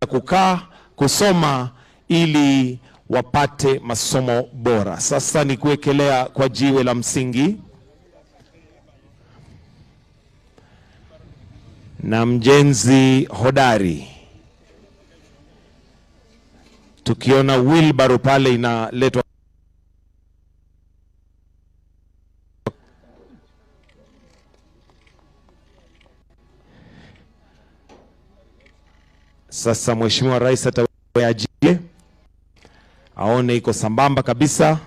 Kukaa kusoma ili wapate masomo bora. Sasa ni kuwekelea kwa jiwe la msingi na mjenzi hodari, tukiona wheelbarrow pale inaletwa. Sasa Mheshimiwa Rais atawajie aone iko sambamba kabisa.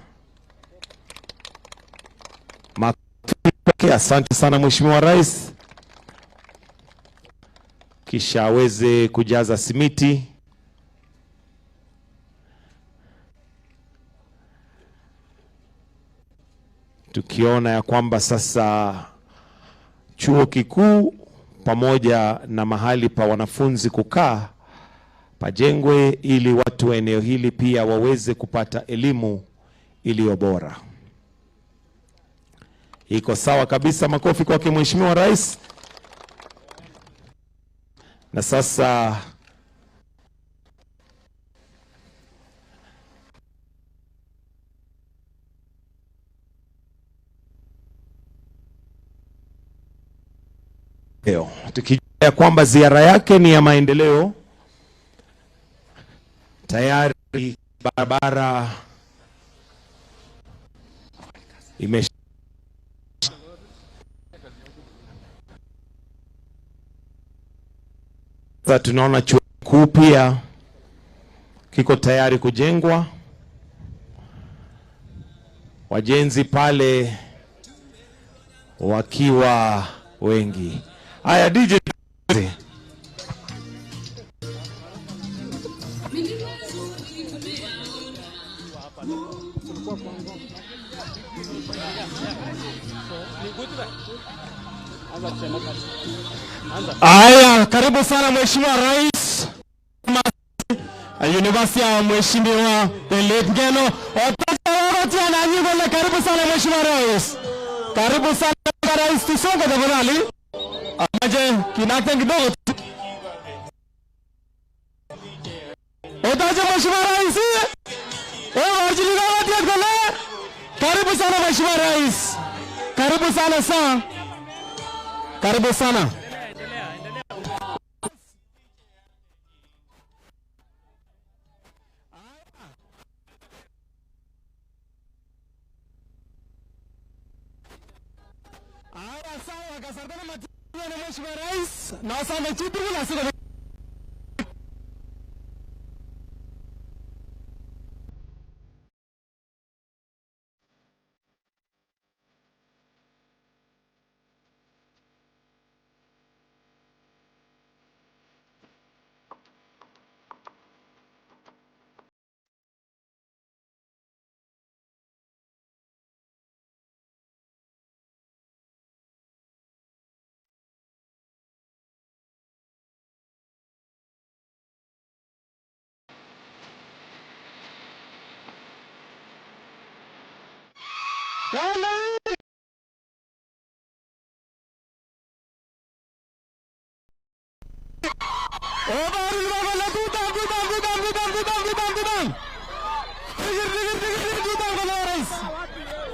Makofi. Asante sana Mheshimiwa Rais, kisha aweze kujaza simiti. Tukiona ya kwamba sasa chuo kikuu pamoja na mahali pa wanafunzi kukaa pajengwe ili watu wa eneo hili pia waweze kupata elimu iliyo bora. Iko sawa kabisa, makofi kwake Mheshimiwa Rais. Na sasa leo tukijua ya kwamba ziara yake ni ya maendeleo, tayari barabara ime. Sasa tunaona chuo kikuu pia kiko tayari kujengwa, wajenzi pale wakiwa wengi. Haya, DJ. Haya, karibu sana Mheshimiwa Rais University ya Mheshimiwa Philip Ngeno. Karibu sana Mheshimiwa Rais. Karibu sana Rais, tusonge tafadhali. Amaje kinakte kidogo tu. Otaje Mheshimiwa Rais. Karibu sana Mheshimiwa Rais. Karibu sana sana. Karibu sana. Haya, sawa, kasartana matiyo na Mheshimiwa Rais. Na asante chitugul asiko.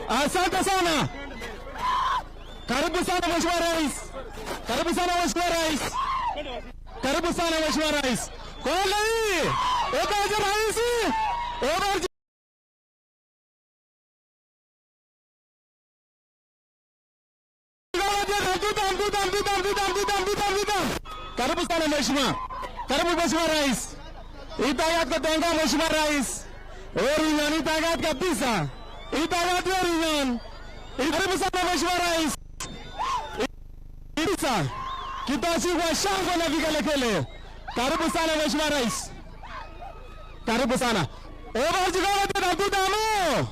Asante sana. Karibu sana Mheshimiwa Rais. Karibu sana Mheshimiwa Rais. Karibu sana Mheshimiwa Rais. Kole hii. Obaje Rais. Obaje. Karibu sana Mheshimiwa. Karibu Mheshimiwa Rais. Itagat kutenga Mheshimiwa Rais. Orinyon itagat kabisa. Itagat Orinyon. Karibu sana Mheshimiwa Rais. Isa. Kitashi kwa shangwe na vigelegele. Karibu sana Mheshimiwa Rais. Karibu sana. Obarjigala tena.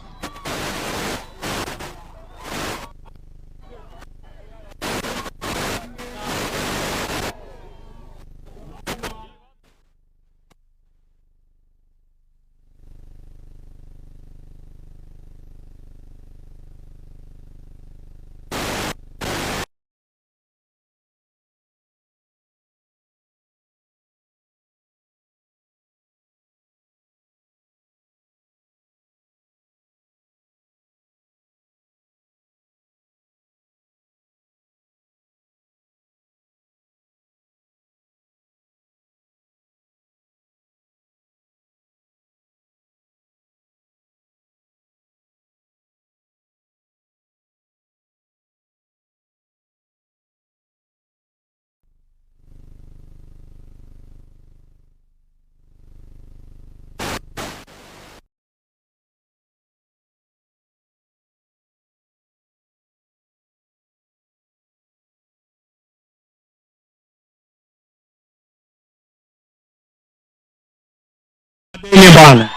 madeni bwana,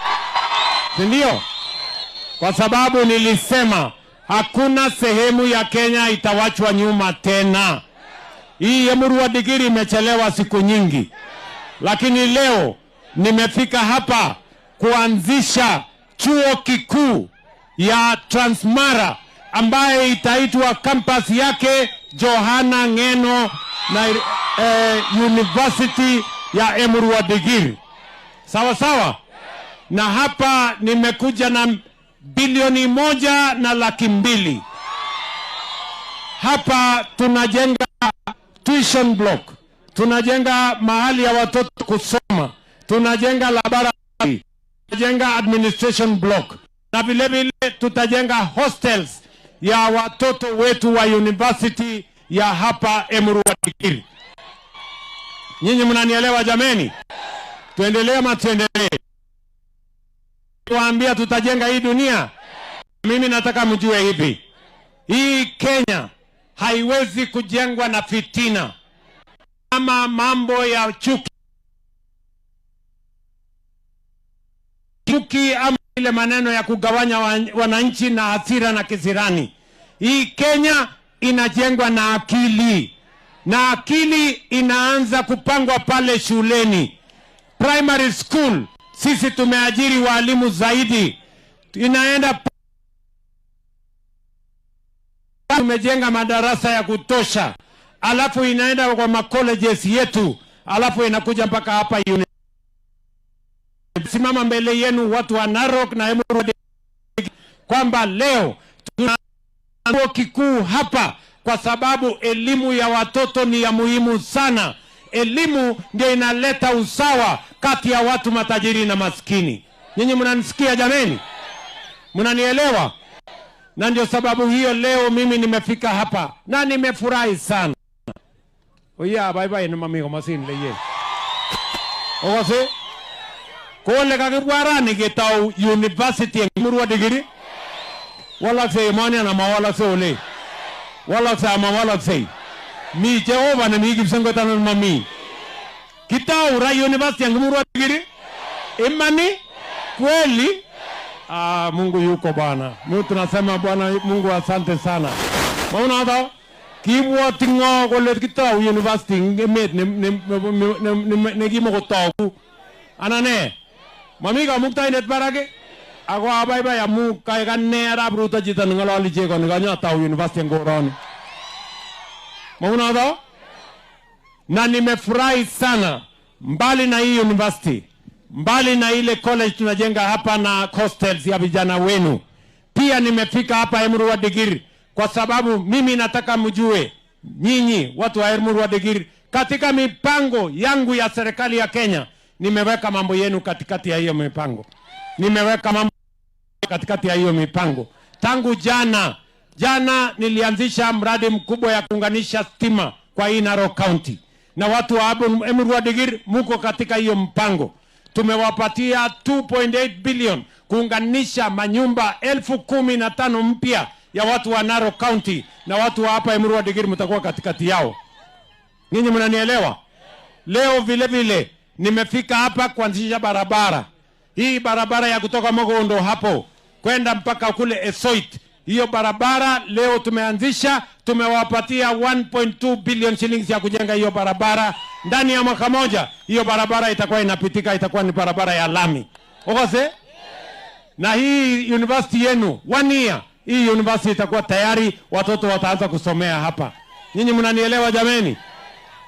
si ndio? Kwa sababu nilisema hakuna sehemu ya Kenya itawachwa nyuma tena. Hii Emurua Dikirr imechelewa siku nyingi, lakini leo nimefika hapa kuanzisha chuo kikuu ya Transmara ambaye itaitwa campus yake Johana Ng'eno na University ya Emurua Dikirr. Sawa sawa? Na hapa nimekuja na 1,200,000. Hapa tunajenga tuition block, tunajenga mahali ya watoto kusoma, tunajenga laboratory, tunajenga administration block, na vile vile tutajenga hostels ya watoto wetu wa university ya hapa Emurua Dikirr. Nyinyi mnanielewa jameni? Tuendelee ama tuendelee? Tuambia tutajenga hii dunia. Mimi nataka mjue hivi, hii Kenya haiwezi kujengwa na fitina ama mambo ya chuki ama ile maneno ya kugawanya wananchi na hasira na kisirani. Hii Kenya inajengwa na akili, na akili inaanza kupangwa pale shuleni. Primary school sisi tumeajiri walimu zaidi, inaenda tumejenga madarasa ya kutosha, alafu inaenda kwa macolleges yetu, alafu inakuja mpaka hapa uni. Simama mbele yenu watu wa Narok na Emurua Dikirr kwamba leo tuna chuo kikuu hapa kwa sababu elimu ya watoto ni ya muhimu sana. Elimu ndio inaleta usawa kati ya watu matajiri na maskini. Nyinyi mnanisikia jameni? Mnanielewa? Na ndio sababu hiyo leo mimi nimefika hapa na nimefurahi sana. Oya bye bye ni mami komasin leye. Ogose kole kakibwa rani ketau university eng Emurua Dikirr. Walakse emoni ana mawalakse ole. Walakse ama walakse. Mi Jehova na mi Kipsengwet anan mami. Kitau ra university eng Emurua Dikirr. Imani kweli? Ah, Mungu yuko bwana. Mungu tunasema Bwana Mungu asante sana. Mauna hata kibwoti ng'o kole kitau university eng emet nekimokotoku. Anan nee? Mami kamuktaindet barak ako abaibai amu kaek ane Arap Ruto chito neng'ololi chego nekanyotau university eng koroni. Mauna na nimefurahi sana, mbali na hii university, mbali na ile college tunajenga hapa na hostels ya vijana wenu, pia nimefika hapa Emurua Dikirr kwa sababu mimi nataka mjue nyinyi watu wa Emurua Dikirr, katika mipango yangu ya serikali ya Kenya nimeweka mambo yenu katikati ya hiyo mipango. Nimeweka mambo katikati ya hiyo mipango. Tangu jana nilianzisha mradi mkubwa ya kuunganisha stima kwa hii Narok County. Na watu wa Emurua Dikirr muko katika hiyo mpango. Tumewapatia 2.8 billion kuunganisha manyumba 15,000 mpya ya watu wa Narok County, na watu wa hapa Emurua Dikirr mtakuwa katikati yao. Ninyi mnanielewa? Leo vile vile nimefika hapa kuanzisha barabara. Hii barabara ya kutoka Mogondo hapo kwenda mpaka kule Esoit. Hiyo barabara leo tumeanzisha, tumewapatia 1.2 billion shillings ya kujenga hiyo barabara. Ndani ya mwaka moja hiyo barabara itakuwa inapitika, itakuwa ni barabara ya lami. Okose? Na hii university yenu, 1 year, hii university itakuwa tayari, watoto wataanza kusomea hapa. Nyinyi mnanielewa jameni?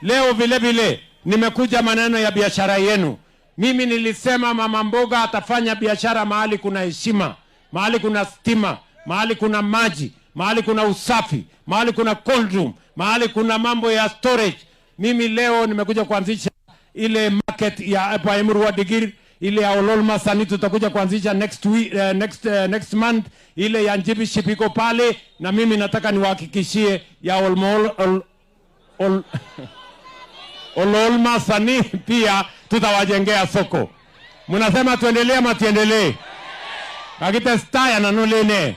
Leo vile vile nimekuja maneno ya biashara yenu. Mimi nilisema mama mboga atafanya biashara mahali kuna heshima, mahali kuna stima, mahali kuna maji, mahali kuna usafi, mahali kuna cold room, mahali kuna mambo ya storage. Mimi leo nimekuja kuanzisha ile market ya hapa Emurua Dikirr, ile ya Ololma Sani tutakuja kuanzisha next week, next month, ile ya Njibiship iko pale, na mimi nataka niwahakikishie ya Ololma Sani pia tutawajengea soko. Mnasema tuendelee ama tuendelee? Kakite staya na nulene.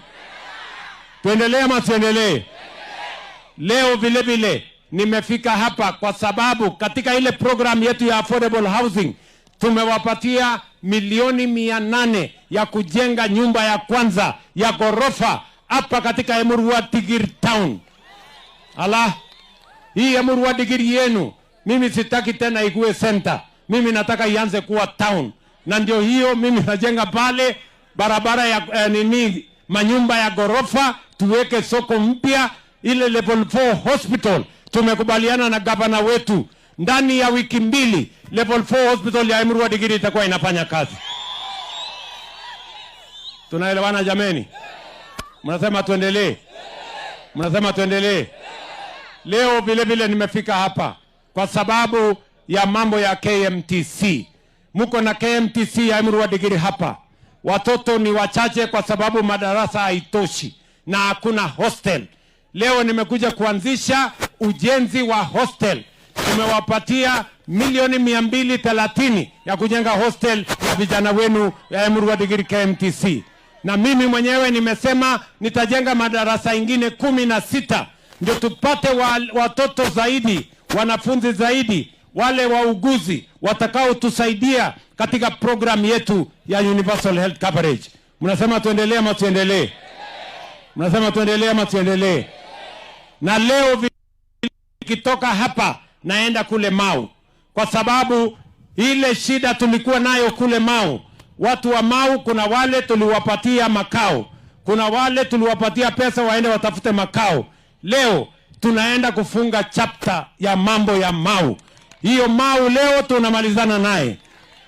Tuendelee ama tuendelee? Leo vile vile nimefika hapa kwa sababu katika ile program yetu ya affordable housing tumewapatia milioni 800 ya kujenga nyumba ya kwanza ya ghorofa hapa katika Emurua Dikirr Town. Ala, hii Emurua Dikirr yenu mimi sitaki tena ikuwe center, mimi nataka ianze kuwa town, na ndio hiyo mimi najenga pale barabara ya manyumba ya ghorofa, tuweke soko mpya, ile level 4 hospital. Tumekubaliana na gavana wetu ndani ya wiki 2 level 4 hospital ya Emurua Dikirr itakuwa inafanya kazi. Tunaelewana jameni? Mnasema tuendelee? Mnasema tuendelee? Leo vile vile nimefika hapa kwa sababu ya mambo ya KMTC. Mko na KMTC ya Emurua Dikirr hapa. Watoto ni wachache kwa sababu madarasa haitoshi na hakuna hostel. Leo nimekuja kuanzisha ujenzi wa hostel. Tumewapatia milioni 230 ya kujenga hostel ya vijana wenu ya Emurua Dikirr KMTC. Na mimi mwenyewe nimesema nitajenga madarasa ingine 16 ndio tupate watoto zaidi, wanafunzi zaidi, wale wauguzi watakaotusaidia katika program yetu ya Universal Health Coverage. Mnasema tuendelee ama tuendelee? Mnasema tuendelee ama tuendelee? Na leo nikitoka hapa naenda kule Mau, kwa sababu ile shida tulikuwa nayo kule Mau, watu wa Mau kuna wale tuliwapatia makao, kuna wale tuliwapatia pesa waende watafute makao. Leo tunaenda kufunga chapter ya mambo ya Mau. Hiyo Mau leo tunamalizana naye.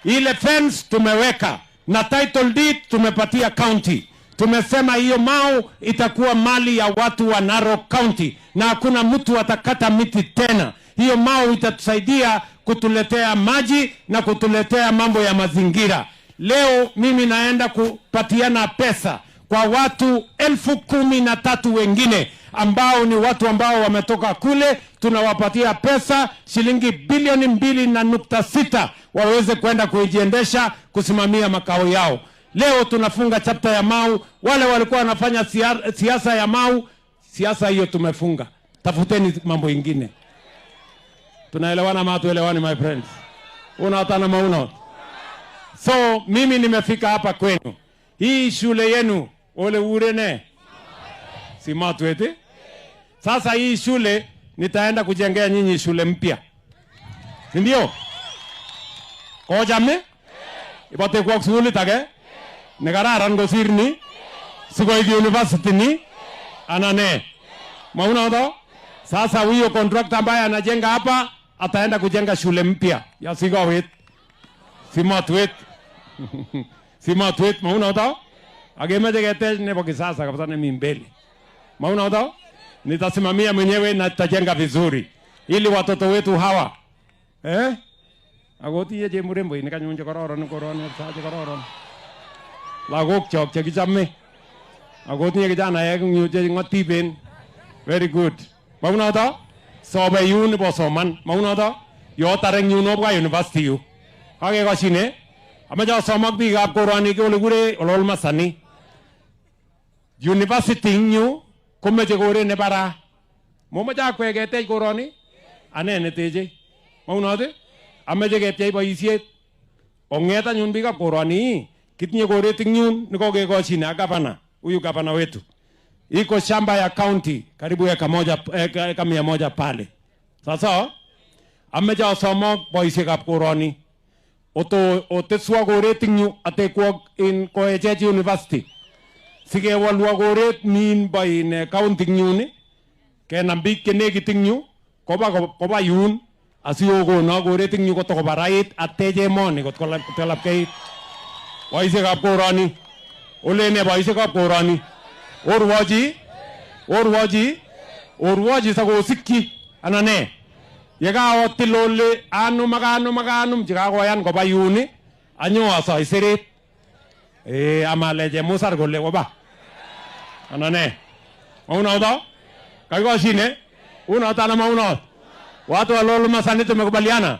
Ile fence tumeweka na title deed tumepatia county. Tumesema hiyo Mau itakuwa mali ya watu wa Narok County na hakuna mtu atakata miti tena. Hiyo Mau itatusaidia kutuletea maji na kutuletea mambo ya mazingira. Leo mimi naenda kupatiana pesa kwa watu 13,000 wengine ambao ni watu ambao wametoka kule. Tunawapatia pesa shilingi bilioni 2.6 waweze kwenda kujiendesha, kusimamia makao yao. Leo tunafunga chapter ya Mau. Wale walikuwa wanafanya siasa ya Mau, siasa hiyo tumefunga. Tafuteni mambo ingine. Tunaelewana ama hatuelewani, my friends? Unaotana mauna. So mimi nimefika hapa kwenu. Hii shule yenu ole urene si matwete. Sasa hii shule nitaenda kujengea nyinyi shule mpya. Si ndio? Kojame? Ibote kwa shule tage? Nekararan kosir ni? Sikoik university ni? Anane. Mauna ndo? Sasa huyo contractor ambaye anajenga hapa ataenda kujenga shule mpya ya Sigowet. Simatwet. Simatwet mauna ndo? Agemeje ketech nebo kisasa kabisa ni mbele. Mauna ndo? Nitasimamia mwenyewe na nitajenga vizuri ili watoto wetu hawa agotiye chemurembo ini kanyun chekororon koron sa chekororon lagok chok chekichome agotinye kijanaek eng yu che ng'otiben. Very good. Maunoto sobe yun nebo soman. Maunoto yotar eng yun obwa university yu kakekoshine. Amache asomok biikab koroni ole kure Ololmasani university eng yu komeche koret ne baraa. Momoche akwek ketech koroni, ane neteche. Maunoto ameche kepchei boisiet. Ong'et anyun biikab koroni, kitinye koret eng yun nikokekoshine ak gavana, huyu gavana wetu. Iko shamba ya county karibu eka 100 pale. Sasa ameche asomok boisiekab koroni oto oteswa koret eng yu atekwok in koechech university. Sikewolwo koret nin bo in county eng yun, kenam biik chenekit eng yu koba yun asikokono koret eng yu kotokobarait atech emoni kot kolapkeit. Boisiekab koroni, olene boisiekab koroni, orwochi, orwochi, orwochi sakosikyi anan ne. Yekaotil ole anum ak anum ak anum chekakoyan koba yun, anyo asoiseret. Amale chemusar kole koba. Anan ne. Maunoto? Kakikoshine? Unoto anan maunot? Watu wa Ololmasani tumekubaliana.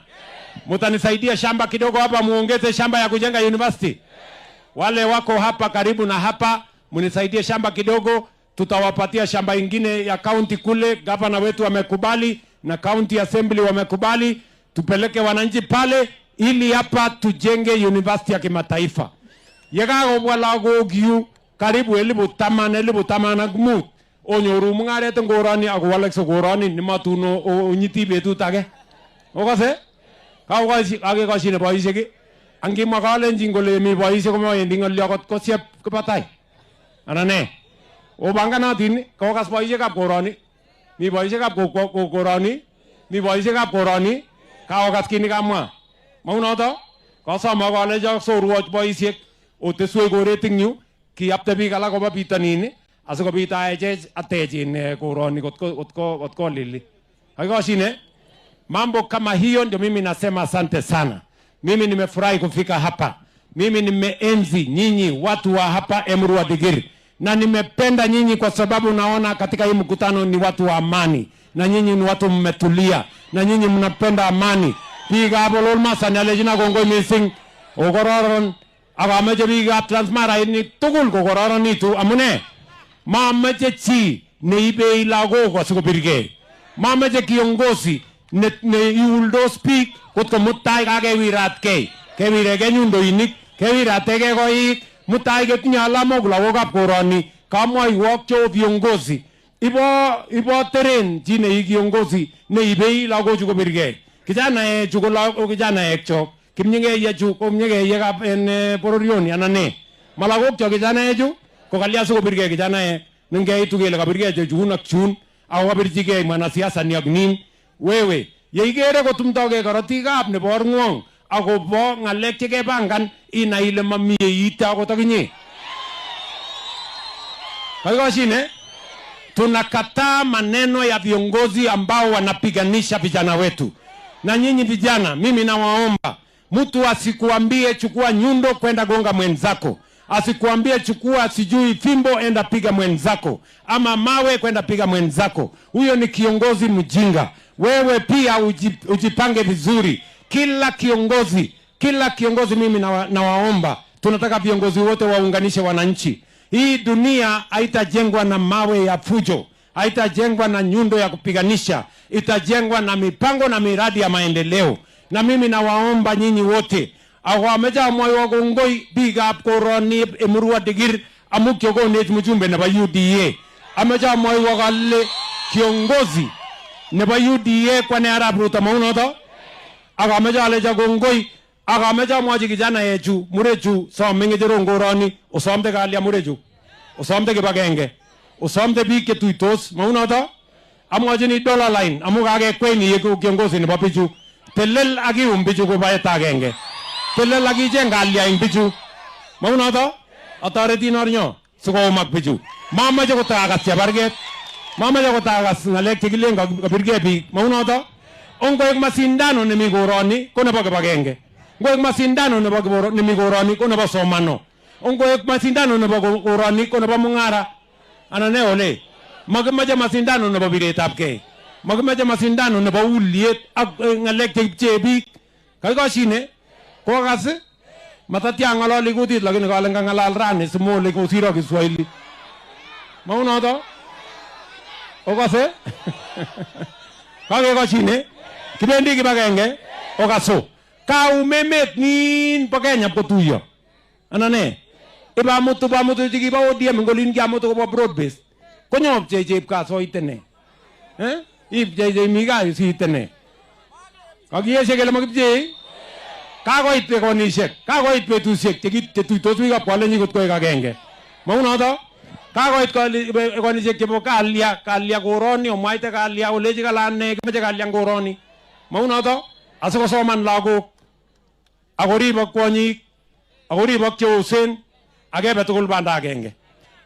Mutanisaidia shamba kidogo hapa, muongeze shamba ya kujenga university. Wale wako hapa karibu na hapa, munisaidie shamba kidogo, tutawapatia shamba ingine ya county kule. Gavana wetu wamekubali na county assembly wamekubali, tupeleke wananchi pale ili hapa tujenge university ya kimataifa. Yekakobwa lagok yu karibu 10,000, 15,000 onyoru mung'aret eng koroni akowalakse koroni nematun onyiti betut age. Okase? Kakikoshine boisiek, angimwa kalenjin kole mi boisiek komawendi ng'olyo kot kosiep koba tai. Anan ne? Obanganatin, kokas boisiekab koroni, mi boisiekab koroni, mi boisiekab koroni, kaokas kit nekamwa. Maunoto, kasomok alecho sorwoch boisiek oteswech koret eng yu, kiyapte biik alak koba bitonin asikobit aechech atech koroni kot kolili. Kakikoshine? Mambo kama hiyo ndio mimi nasema asante sana. Mimi nimefurahi kufika hapa. Mimi nimeenzi nyinyi watu wa hapa Emurua Dikirr. Na nimependa nyinyi kwa sababu naona katika hii mkutano ni watu wa amani. Na nyinyi ni watu mmetulia. Na nyinyi mnapenda amani. Biikab Ololmasan alechina kongoi missing. Okororon ak amoche biikab Transmara ini tugul kokororonitu. Amune? Mamoche chi neibei lagok asikobirgei. Mamoche kiongozi ne iuldos biik kot ko mutai kakewiratkei. Kewirekei nyundoinik, kewiratekei koik, mutai ketinye alamok lagokab koroni, kamwoiwok cheo viongozi. Ibo teren chi nei kiongozi neibei lagochu kobirgei. Kijanaechu ko kijanaek chok, kipnyikeiyechu ko kipnyikeiyekab en bororioni anan ne. Ma lagok chok kijanaechu ko kalya sikobirgei kijanaek. Nengeitu kele kabirgei chun ak chun ako kabirchigei mwanasiasa ni ak nin. Wewe, yeikere kotumdogei korotikab nebo orng'wong akobo ng'alek chekepangan inai ile mamie iite akot akinye. Kakikoshine? Tunakataa maneno ya viongozi ambao wanapiganisha vijana wetu. Na nyinyi vijana, mimi nawaomba, mtu asikuambie chukua nyundo kwenda gonga mwenzako. Asikuambie chukua sijui fimbo enda piga mwenzako, ama mawe kwenda piga mwenzako. Huyo ni kiongozi mjinga. Wewe pia ujipange vizuri. Kila kiongozi mimi nawaomba, tunataka viongozi wote waunganishe wananchi. Hii dunia haitajengwa na mawe ya fujo, haitajengwa na nyundo ya kupiganisha, itajengwa na mipango na miradi ya maendeleo. Na mimi nawaomba nyinyi wote, awameja moyo kongoi biikab koroni Emurua Dikirr amu kiokonech mjumbe nebo UDA. Ameja moyo kale kiongozi nebo UDA kwane Arap Ruto maunoto. Akameja alecha kongoi, akameja mwachi kijanaechu murechu some ng'echerok koroni, osomde kalya murechu, osomde kibagenge, osomde biik chetuitos maunoto. Amwachini dollar line amu kakekwei iyeku kiongozi nebo bichu. Telel ak ium bichu kobaet agenge. Telel ak icheng kalya eng bichu. Maunoto? Atoretin ornyo sikoumak bichu. Mamoche kotakas chebarget. Mamoche kotakas ng'alek chekilen kabirgei biik. Maunoto? Ongoek masindano nemi koroni ko nebo kibagenge. Ngoek masindano nebo nemi koroni ko nebo somano. Ongoek masindano nebo koroni ko nebo mung'ara. Anan ne ole? Makimache masindano nebo biretabgei. Makimache masindano nebo uliet ak ng'alek chekipchee biik. Kakikoshine? Kokas? Matatia ng'alali kutit lakini kale ng'alal rani simole kosiro Kiswahili. Maunoto? Okase? Kakekoshine? Kibendi kibagenge? Okaso. Kaum emet nin bo Kenya kotuiyo. Anan ne? Ibamutu chekibo ODM eng olin kiamutu kobo broad based. Konyopchei chepkaa soite ne? Ipchei mi gaa siite ne? Kakieshe kele makipchei? Kakoit konisiek, kakoit betusiek chetuitos biikab kalenjin kot koek agenge. Maunoto? Kakoit konisiek chebo kalya, kalya koroni, omwaite kalya, olechi kalane, kimache kalya koroni. Maunoto? Asikosoman lagok, akoribok kwonyik, akoribok cheosen, akebe tugul banda agenge.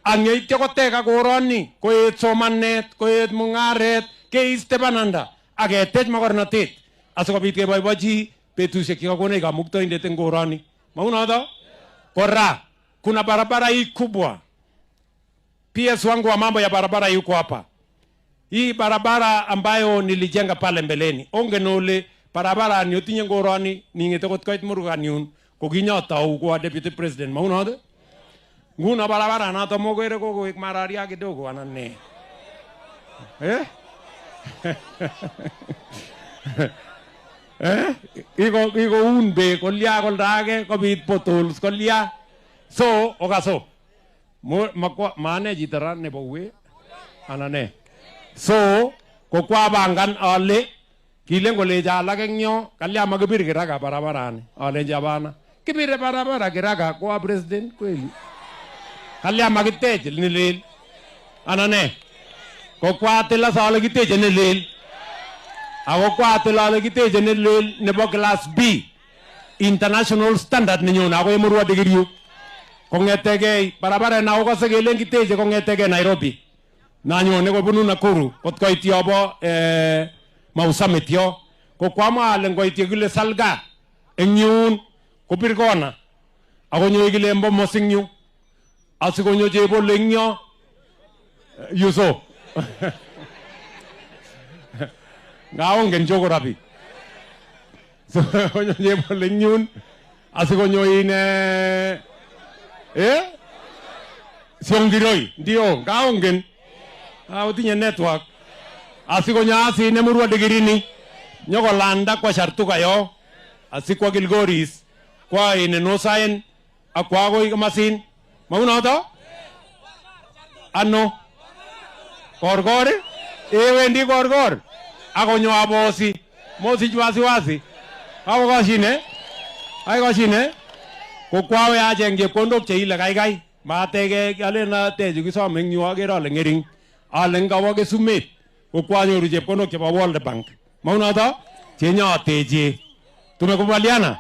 Ang yeityo koteka koroni, koet somanet, koet mung'aret, keiste bananda, aketech mokornotet, asikobit keboibochi betusiek chekakonech kamuktaindet eng koroni. Maunoto? Kora, kuna barabara hii kubwa. PS wangu wa mambo ya barabara yuko hapa. Hii barabara ambayo nilijenga pale mbeleni. Ongen ole barabara ni otinye koroni, ningete kot koit Murganyun, kokinyotou ko deputy president. Maunoto? Nguno barabara noto mokere kokoek mararia kidogo anan ne? Eh? Eh? Ikoun beek kolya kolda age kobit potholes kolya. So, okaso. Maane chito ra nebo we anan ne. So, ko kwapangan ale kilen kolecho alak eng yo kalya makibir kiraka barabarani. Alenchi hapana. Kibire barabara kiraka koa president kweli. Kalya makitech ni lel. Anan ne. Ko kwatil as ale kiteche ne lel. Ako kwatil ale kiteche ne lel nebo class B. International standard nenyone akoi Emurua Dikirr yu. Kong'etegei barabara na okose kelen kiteche kong'etegei Nairobi. Nanyone kobunu Nakuru kot koit yobo Mau Summit yo. Ko kwamwa ale ngoit yekile Salga eng yun kopir kona. Akonyo kile Mbomos eng yu. Asikonyo Chebolo eng yo. Yuso. Ngaongen geography. So konyo Chebolo eng yun. Asikonyo ine eh? Siongiroi, ndio, ngaongen. Otinye network. Asikonyo asin Emurua Dikirini. Nyokolanda kwa Shartuka yo. Asikwa Kilgoris. Kwa ine Nosaen. Akwa akoi komasin. Maunoto? Ano? Korkor? Ewendi Korkor. Akonyo Abosi. Mosich wasiwasi. Akokoshine? Akokoshine? Ko kwawe acheng chepkondok cheile kaikai. Mateke alen atechu kisome eng yu akere ale ng'ering. Ale ngawo Kesumet ko kwanyoru chepkondok chebo World Bank. Maunoto? Chenyoteche. Tumekubaliana?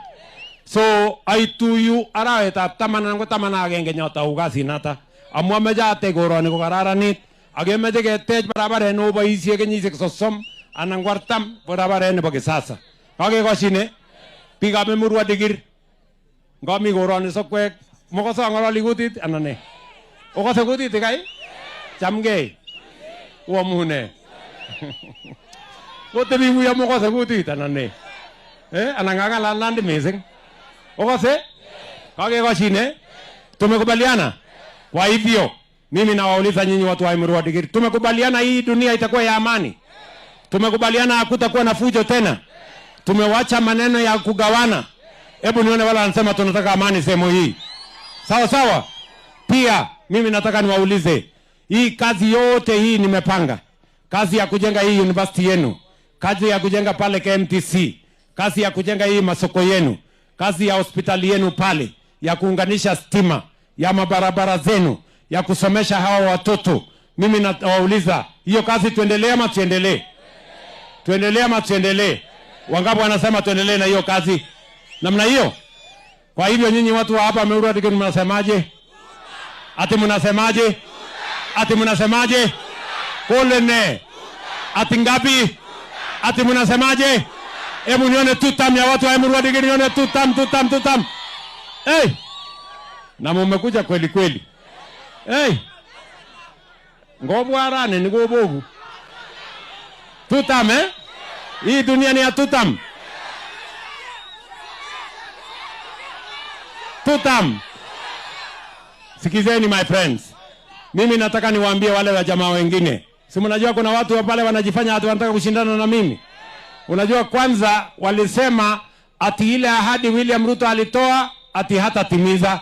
So aitu yu arawetab taman anan ko 11 nyotou kasinata. Amu ameche atech koroni kokararanit. Akemeche ketech barabaret neoboisie kenyisiek 30 anan ko 40 barabaret nebo kisasa. Kakekoshine biikab Emurua Dikirr. Ngami koroni sokwek, mokose ang'ololi kutit anan ne? Okose kutit kai? Chamgei. Oamune. Kotebi uyo mokose kutit anan ne? Eh, anan kakang'alal Nandi missing. Okose? Kakekoshine? Tumekubaliana? Kwa hivyo, mimi nawauliza nyinyi watu wa Emurua Dikirr, tumekubaliana hii dunia itakuwa ya amani? Tumekubaliana hakutakuwa na fujo tena? Tumewacha maneno ya kugawana? Hebu nione wala wanasema tunataka amani sehemu hii. Sawa sawa. Pia mimi nataka niwaulize, hii kazi yote hii nimepanga. Kazi ya kujenga hii university yenu, kazi ya kujenga pale KMTC, kazi ya kujenga hii masoko yenu, kazi ya hospitali yenu pale, ya kuunganisha stima, ya mabarabara zenu, ya kusomesha hawa watoto. Mimi nawauliza, hiyo kazi tuendelee ama tuendelee? Tuendelee ama tuendelee? Wangapi wanasema tuendelee na hiyo kazi? Namna hiyo. Kwa hivyo nyinyi watu wa hapa Emurua Dikirr mnasemaje? Ati mnasemaje? Ati mnasemaje? Kole ne. Ati ngapi? Ati mnasemaje? Hebu nione tutam ya watu wa Emurua Dikirr, nione tutam, tutam, tutam. Hey! Na mmekuja kweli kweli. Hey! Ngobwa rani ni gobogu. Tutam eh? Hii dunia ni ya tutam. Tutam. Sikizeni my friends. Mimi nataka niwaambie wale wa jamaa wengine. Si mnajua kuna watu wa pale wanajifanya watu wanataka kushindana na mimi. Unajua kwanza walisema ati ile ahadi William Ruto alitoa ati hatatimiza.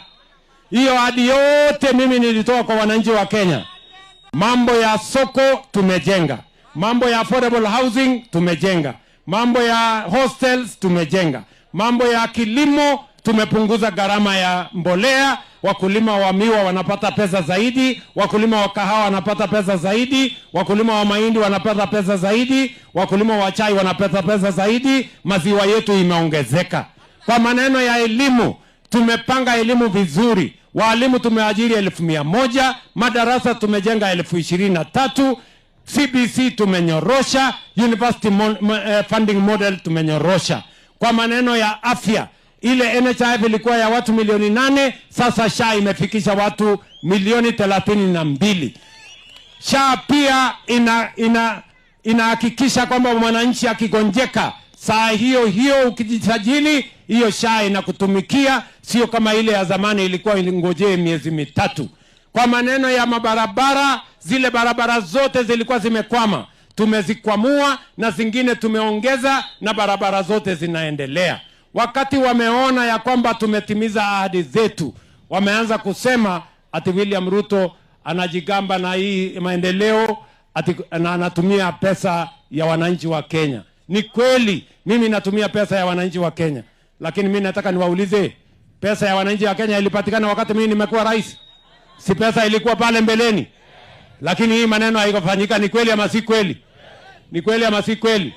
Hiyo ahadi yote mimi nilitoa kwa wananchi wa Kenya. Mambo ya soko tumejenga. Mambo ya affordable housing tumejenga. Mambo ya hostels tumejenga. Mambo ya kilimo tumepunguza gharama ya mbolea, wakulima wa miwa wanapata pesa zaidi, wakulima wa kahawa wanapata pesa zaidi, wakulima wa mahindi wanapata pesa zaidi, wakulima wa chai wanapata pesa zaidi, maziwa yetu imeongezeka. Kwa maneno ya elimu, tumepanga elimu vizuri. Walimu tumeajiri 100,000, madarasa tumejenga 23,000, CBC tumenyorosha, university funding model tumenyorosha. Kwa maneno ya afya, ile NHIF ilikuwa ya watu 8 milioni, sasa SHA imefikisha watu 32 milioni. SHA pia inahakikisha kwamba mwananchi akigonjeka saa hiyo hiyo ukijisajili, hiyo SHA inakutumikia, sio kama ile ya zamani ilikuwa ingojee miezi 3. Kwa maneno ya mabarabara, zile barabara zote zilikuwa zimekwama, Tumezikwamua na zingine tumeongeza, na barabara zote zinaendelea. Wakati wameona ya kwamba tumetimiza ahadi zetu, wameanza kusema ati William Ruto anajigamba na hii maendeleo ati, na anatumia pesa ya wananchi wa Kenya. Ni kweli mimi natumia pesa ya wananchi wa Kenya, lakini mimi nataka niwaulize, pesa ya wananchi wa Kenya ilipatikana wakati mimi nimekuwa rais? Si pesa ilikuwa pale mbeleni? Lakini hii maneno haikufanyika. Ni kweli ama si kweli? Ni kweli ama si kweli?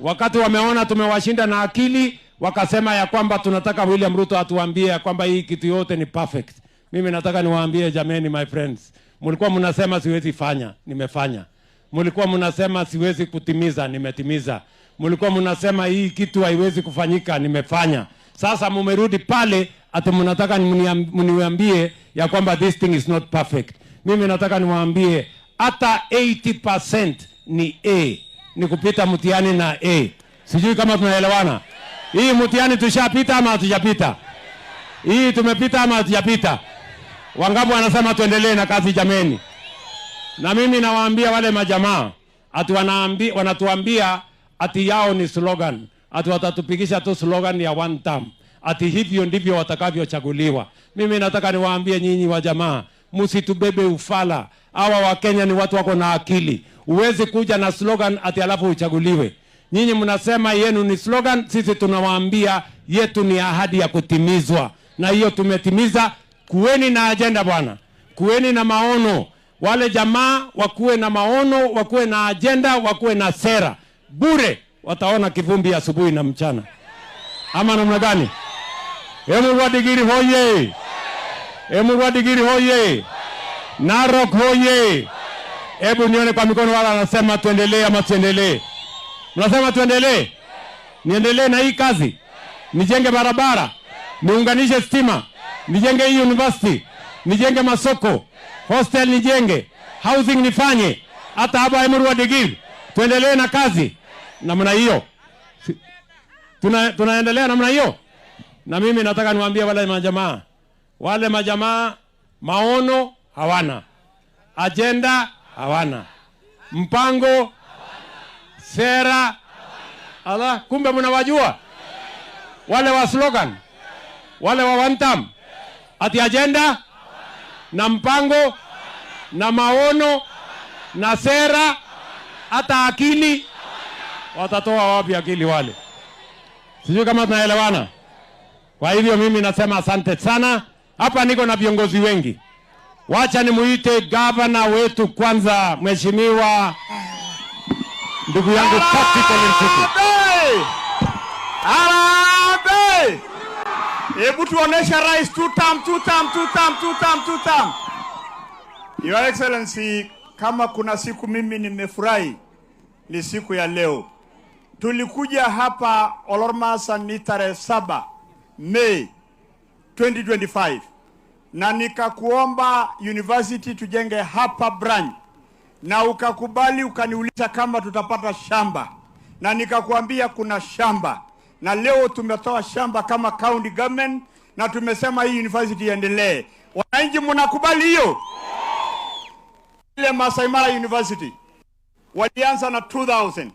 Wakati wameona tumewashinda na akili, wakasema ya kwamba tunataka William Ruto atuambie ya kwamba hii kitu yote ni perfect. Mimi nataka niwaambie jameni, my friends, mlikuwa mnasema siwezi fanya, nimefanya. Mlikuwa mnasema siwezi kutimiza, nimetimiza. Mlikuwa mnasema hii kitu haiwezi kufanyika, nimefanya. Sasa mumerudi pale ati mnataka mniambie ya kwamba this thing is not perfect. Mimi nataka niwaambie hata 80% ni A, ni kupita mtihani na A. Sijui kama tunaelewana. Hii mtihani tushapita ama hatujapita? Hii tumepita ama hatujapita? Wangapi wanasema tuendelee na kazi jameni? Na mimi nawaambia wale majamaa ati wanatuambia ati yao ni slogan, ati watatupigisha tu slogan ya one term, ati hivyo ndivyo watakavyochaguliwa. Mimi nataka niwaambie nyinyi wa jamaa, msitubebe ufala. Hawa wa Kenya ni watu wako na akili. Uwezi kuja na slogan ati alafu uchaguliwe. Nyinyi mnasema yenu ni slogan, sisi tunawaambia yetu ni ahadi ya kutimizwa. Na hiyo tumetimiza. Kuweni na agenda bwana. Kuweni na maono. Wale jamaa wakuwe na maono, wakuwe na agenda, wakuwe na sera. Bure wataona kivumbi asubuhi na mchana. Ama namna gani? Emurua Dikirr hoye! Emurua Dikirr hoye! Narok hoye! Hebu nione kwa mikono wala anasema tuendelee ama tuendelee. Mnasema tuendelee? Niendelee na hii kazi? Nijenge barabara, niunganishe stima, nijenge hii university, nijenge masoko, hostel nijenge, housing nifanye, hata hapa Emurua Dikirr. Tuendelee na kazi namna hiyo. Tunaendelea namna hiyo. Na mimi nataka niwaambie wale majamaa maono hawana, agenda hawana, mpango, sera, ala, kumbe mnawajua wale wa slogan, wale wa one term, ati agenda na mpango na maono na sera, hata akili watatoa wapi akili wale? Sijui kama tunaelewana. Kwa hivyo mimi nasema asante sana. Hapa niko na viongozi wengi. Wacha nimuite gavana wetu kwanza, mheshimiwa ndugu yangu Patrick Ole Ntutu. Harambee! Hebu tuonesha rais two term, two term, two term, two term, two term. Your Excellency, kama kuna siku mimi nimefurahi ni siku ya leo. Tulikuja hapa Olormasan ni tarehe 7 Mei 2025 na nikakuomba university tujenge hapa branch, na ukakubali, ukaniuliza kama tutapata shamba, na nikakuambia kuna shamba, na leo tumetoa shamba kama county government na tumesema hii university iendelee. Wananchi mnakubali hiyo? Ile Masai Mara University walianza na 2000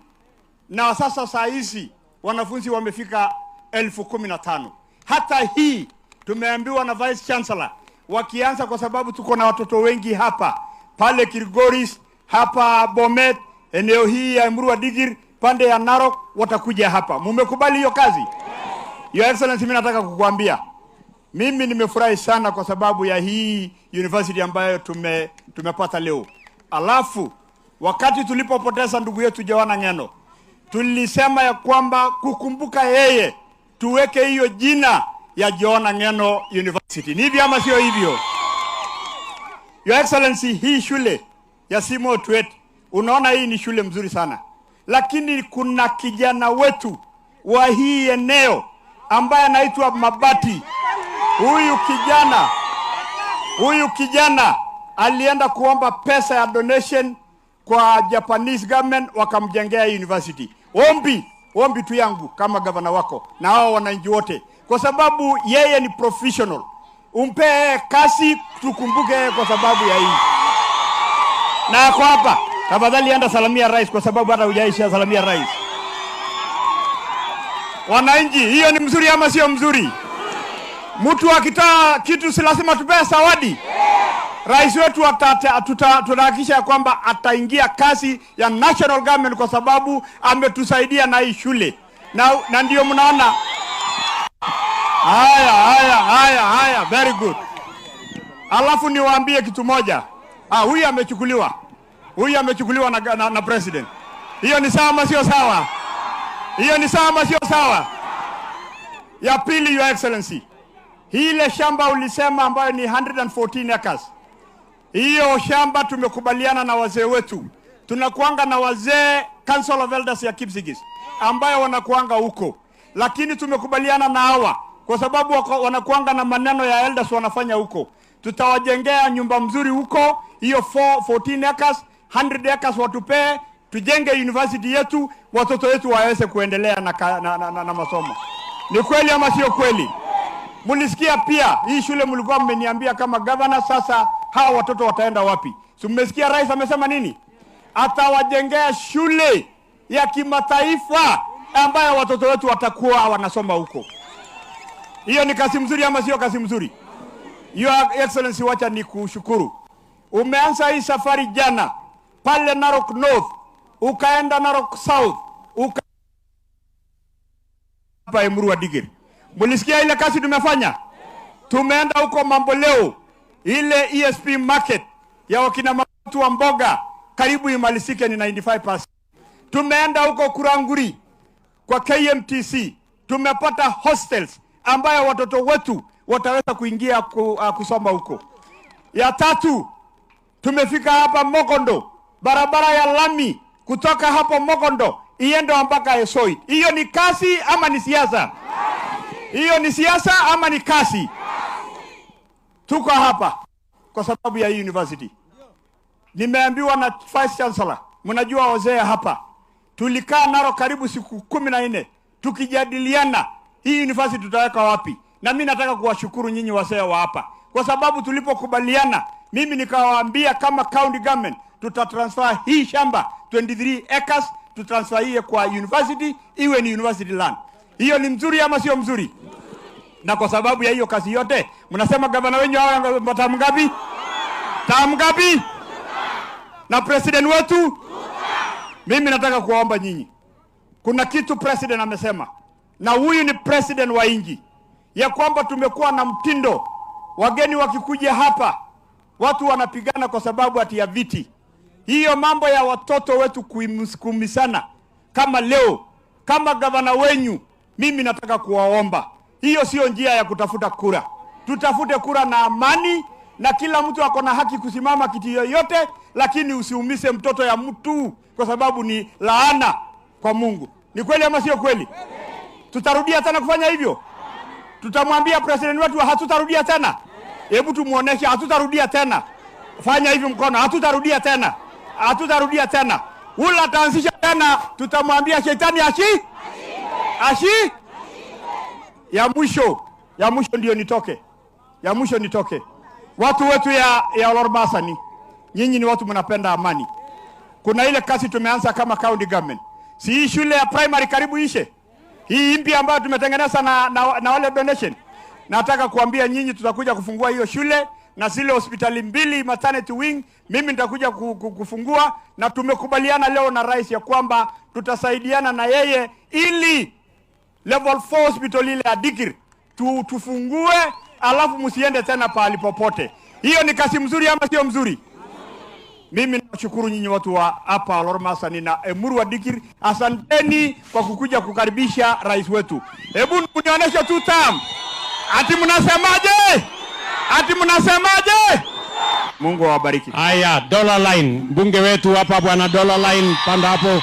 na sasa saa hizi wanafunzi wamefika 15,000. Hata hii tumeambiwa na Vice Chancellor wakianza, kwa sababu tuko na watoto wengi hapa pale Kilgoris, hapa Bomet, eneo hii ya Emurua Dikirr, pande ya Narok, watakuja hapa. Mumekubali hiyo kazi? Your Excellency, mimi nataka kukuambia mimi nimefurahi sana kwa sababu ya hii university ambayo tumepata leo. Alafu wakati tulipopoteza ndugu yetu Johana Ng'eno, tulisema ya kwamba kukumbuka yeye tuweke hiyo jina ya Johana Ng'eno University. Ni hivyo ama sio hivyo? Your Excellency, hii shule ya Simo Tuet, unaona hii ni shule mzuri sana. Lakini kuna kijana wetu wa hii eneo ambaye anaitwa Mabati. Huyu kijana alienda kuomba pesa ya donation kwa Japanese government, wakamjengea university. Ombi tu yangu kama gavana wako na hao wananchi wote, kwa sababu yeye ni professional, umpe kasi, tukumbuke yeye kwa sababu ya hii. Na ako hapa. Tafadhali enda salamia rais kwa sababu hata hujaisha salamia rais. Wananchi, hiyo ni mzuri ama sio mzuri? Mtu akitoa kitu si lazima tupee zawadi? Rais wetu tunahakikisha kwamba ataingia kazi ya national government kwa sababu ametusaidia na hii shule. Na ndio mnaona. Haya, haya, haya, haya, very good. Alafu niwaambie kitu moja. Huyu amechukuliwa. Huyu amechukuliwa na president. Hiyo ni sawa ama sio sawa? Hiyo ni sawa ama sio sawa? Ya pili, Your Excellency, ile shamba ulisema ambayo ni 114 acres. Hiyo shamba tumekubaliana na wazee wetu. Tunakuanga na wazee Council of Elders ya Kipsigis ambayo wanakuanga huko. Lakini tumekubaliana na hawa kwa sababu wanakuanga na maneno ya elders wanafanya huko. Tutawajengea nyumba mzuri huko, hiyo 14 acres, 100 acres watupee, tujenge university yetu, watoto wetu waweze kuendelea na masomo. Ni kweli ama sio kweli? Mulisikia pia hii shule mlikuwa mmeniambia kama governor, sasa hawa watoto wataenda wapi? Si mmesikia rais amesema nini? Atawajengea shule ya kimataifa ambayo watoto wetu watakuwa wanasoma huko. Hiyo ni kazi mzuri ama sio kazi mzuri? Your Excellency, wacha nikushukuru. Umeanza hii safari jana pale Narok North, ukaenda Narok South, hapa Emurua Dikirr. Mulisikia ile kazi tumefanya? Tumeenda huko Mamboleo, ile ESP market ya wakina watu wa mboga karibu imalizike ni 95%. Tumeenda huko Kuranguri kwa KMTC, tumepata hostels ambayo watoto wetu wataweza kuingia kusoma huko. Ya tatu, tumefika hapa Mokondo, barabara ya lami kutoka hapo Mokondo iende mpaka Esoit. Hiyo ni kasi ama ni siasa? Hiyo ni siasa ama ni kasi? Tuko hapa kwa sababu ya hii university. Nimeambiwa na Vice Chancellor, mnajua wazee hapa, tulikaa naro karibu siku 14 tukijadiliana hii university tutaweka wapi. Na mimi nataka kuwashukuru nyinyi wazee wa hapa kwa sababu tulipokubaliana, mimi nikawaambia kama county government tutatransfer hii shamba 23 acres, tutransfer hii kwa university, iwe ni university land. Hiyo ni mzuri ama sio mzuri? Na kwa sababu ya hiyo kazi yote, mnasema gavana wenyu hawa tamu ngapi? Tamu ngapi? Na president wetu? Mimi nataka kuwaomba nyinyi. Kuna kitu president amesema, na huyu ni president wa inji, ya kwamba tumekuwa na mtindo, wageni wakikuja hapa watu wanapigana kwa sababu ati ya viti. Hiyo mambo ya watoto wetu kumisana kama leo, kama gavana wenyu, mimi nataka kuwaomba, hiyo sio njia ya kutafuta kura. Tutafute kura na amani, na kila mtu ako na haki kusimama kiti yoyote, lakini usiumise mtoto ya mtu kwa sababu ni laana kwa Mungu. Ni kweli ama sio kweli? Tutarudia tena kufanya hivyo? Tutamwambia president wetu hatutarudia tena? Hebu tumuoneshe hatutarudia tena. Fanya hivi mkono, hatutarudia tena. Hatutarudia tena. Ula ataanzisha tena, tutamwambia shetani ashi? Ashi? Ya mwisho ndio nitoke. Ya mwisho nitoke. Watu wetu ya Olormasani, nyinyi ni watu mnapenda amani. Kuna ile kazi tumeanza kama county government. Si hii shule ya primary karibu ishe. Hii mpya ambayo tumetengeneza na wale donation. Nataka kuambia nyinyi tutakuja kufungua hiyo shule na zile hospitali 2 maternity wing mimi nitakuja kufungua, na tumekubaliana leo na rais ya kwamba tutasaidiana na yeye ili level 4 hospital ile ya Dikirr tufungue, alafu msiende tena pahali popote. Hiyo ni kazi mzuri ama sio mzuri? Mimi nashukuru nyinyi watu wa hapa Olormasani na Emurua Dikirr, asanteni kwa kukuja kukaribisha rais wetu. Hebu nionyeshe tu tam. Ati mnasemaje? Ati mnasemaje? Mungu awabariki. Haya, Dollar Line, mbunge wetu hapa bwana Dollar Line, panda hapo.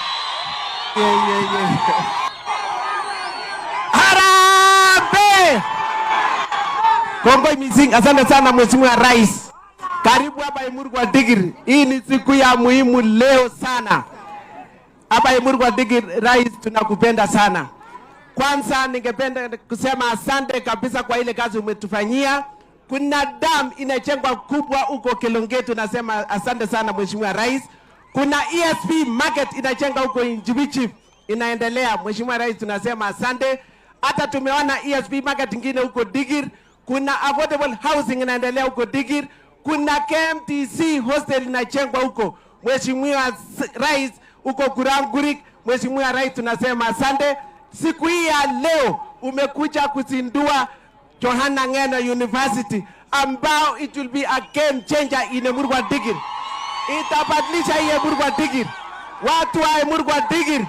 Harambee! Kongoi Mising, asante sana Mheshimiwa Rais. Karibu hapa Emurua Dikirr. Hii ni siku ya muhimu leo sana. Hapa Emurua Dikirr, Rais, tunakupenda sana. Kwanza ningependa kusema asante kabisa kwa ile kazi umetufanyia. Kuna dam inajengwa kubwa huko Kilonge, tunasema asante sana Mheshimiwa Rais. Kuna ESP market inajenga huko Njibichi, inaendelea. Mheshimiwa Rais, tunasema asante. Hata tumeona ESP market ingine huko Digir. Kuna affordable housing inaendelea huko Digir. Kuna KMTC hostel inajengwa huko, Mheshimiwa Rais, huko Kurangurik. Mheshimiwa Rais, tunasema asante. Siku hii ya leo umekuja kuzindua Johana Ngeno University, ambao it will be a game changer in Emurua Dikirr. Itabadilisha hii Emurua Dikirr. Watu wa Emurua Dikirr,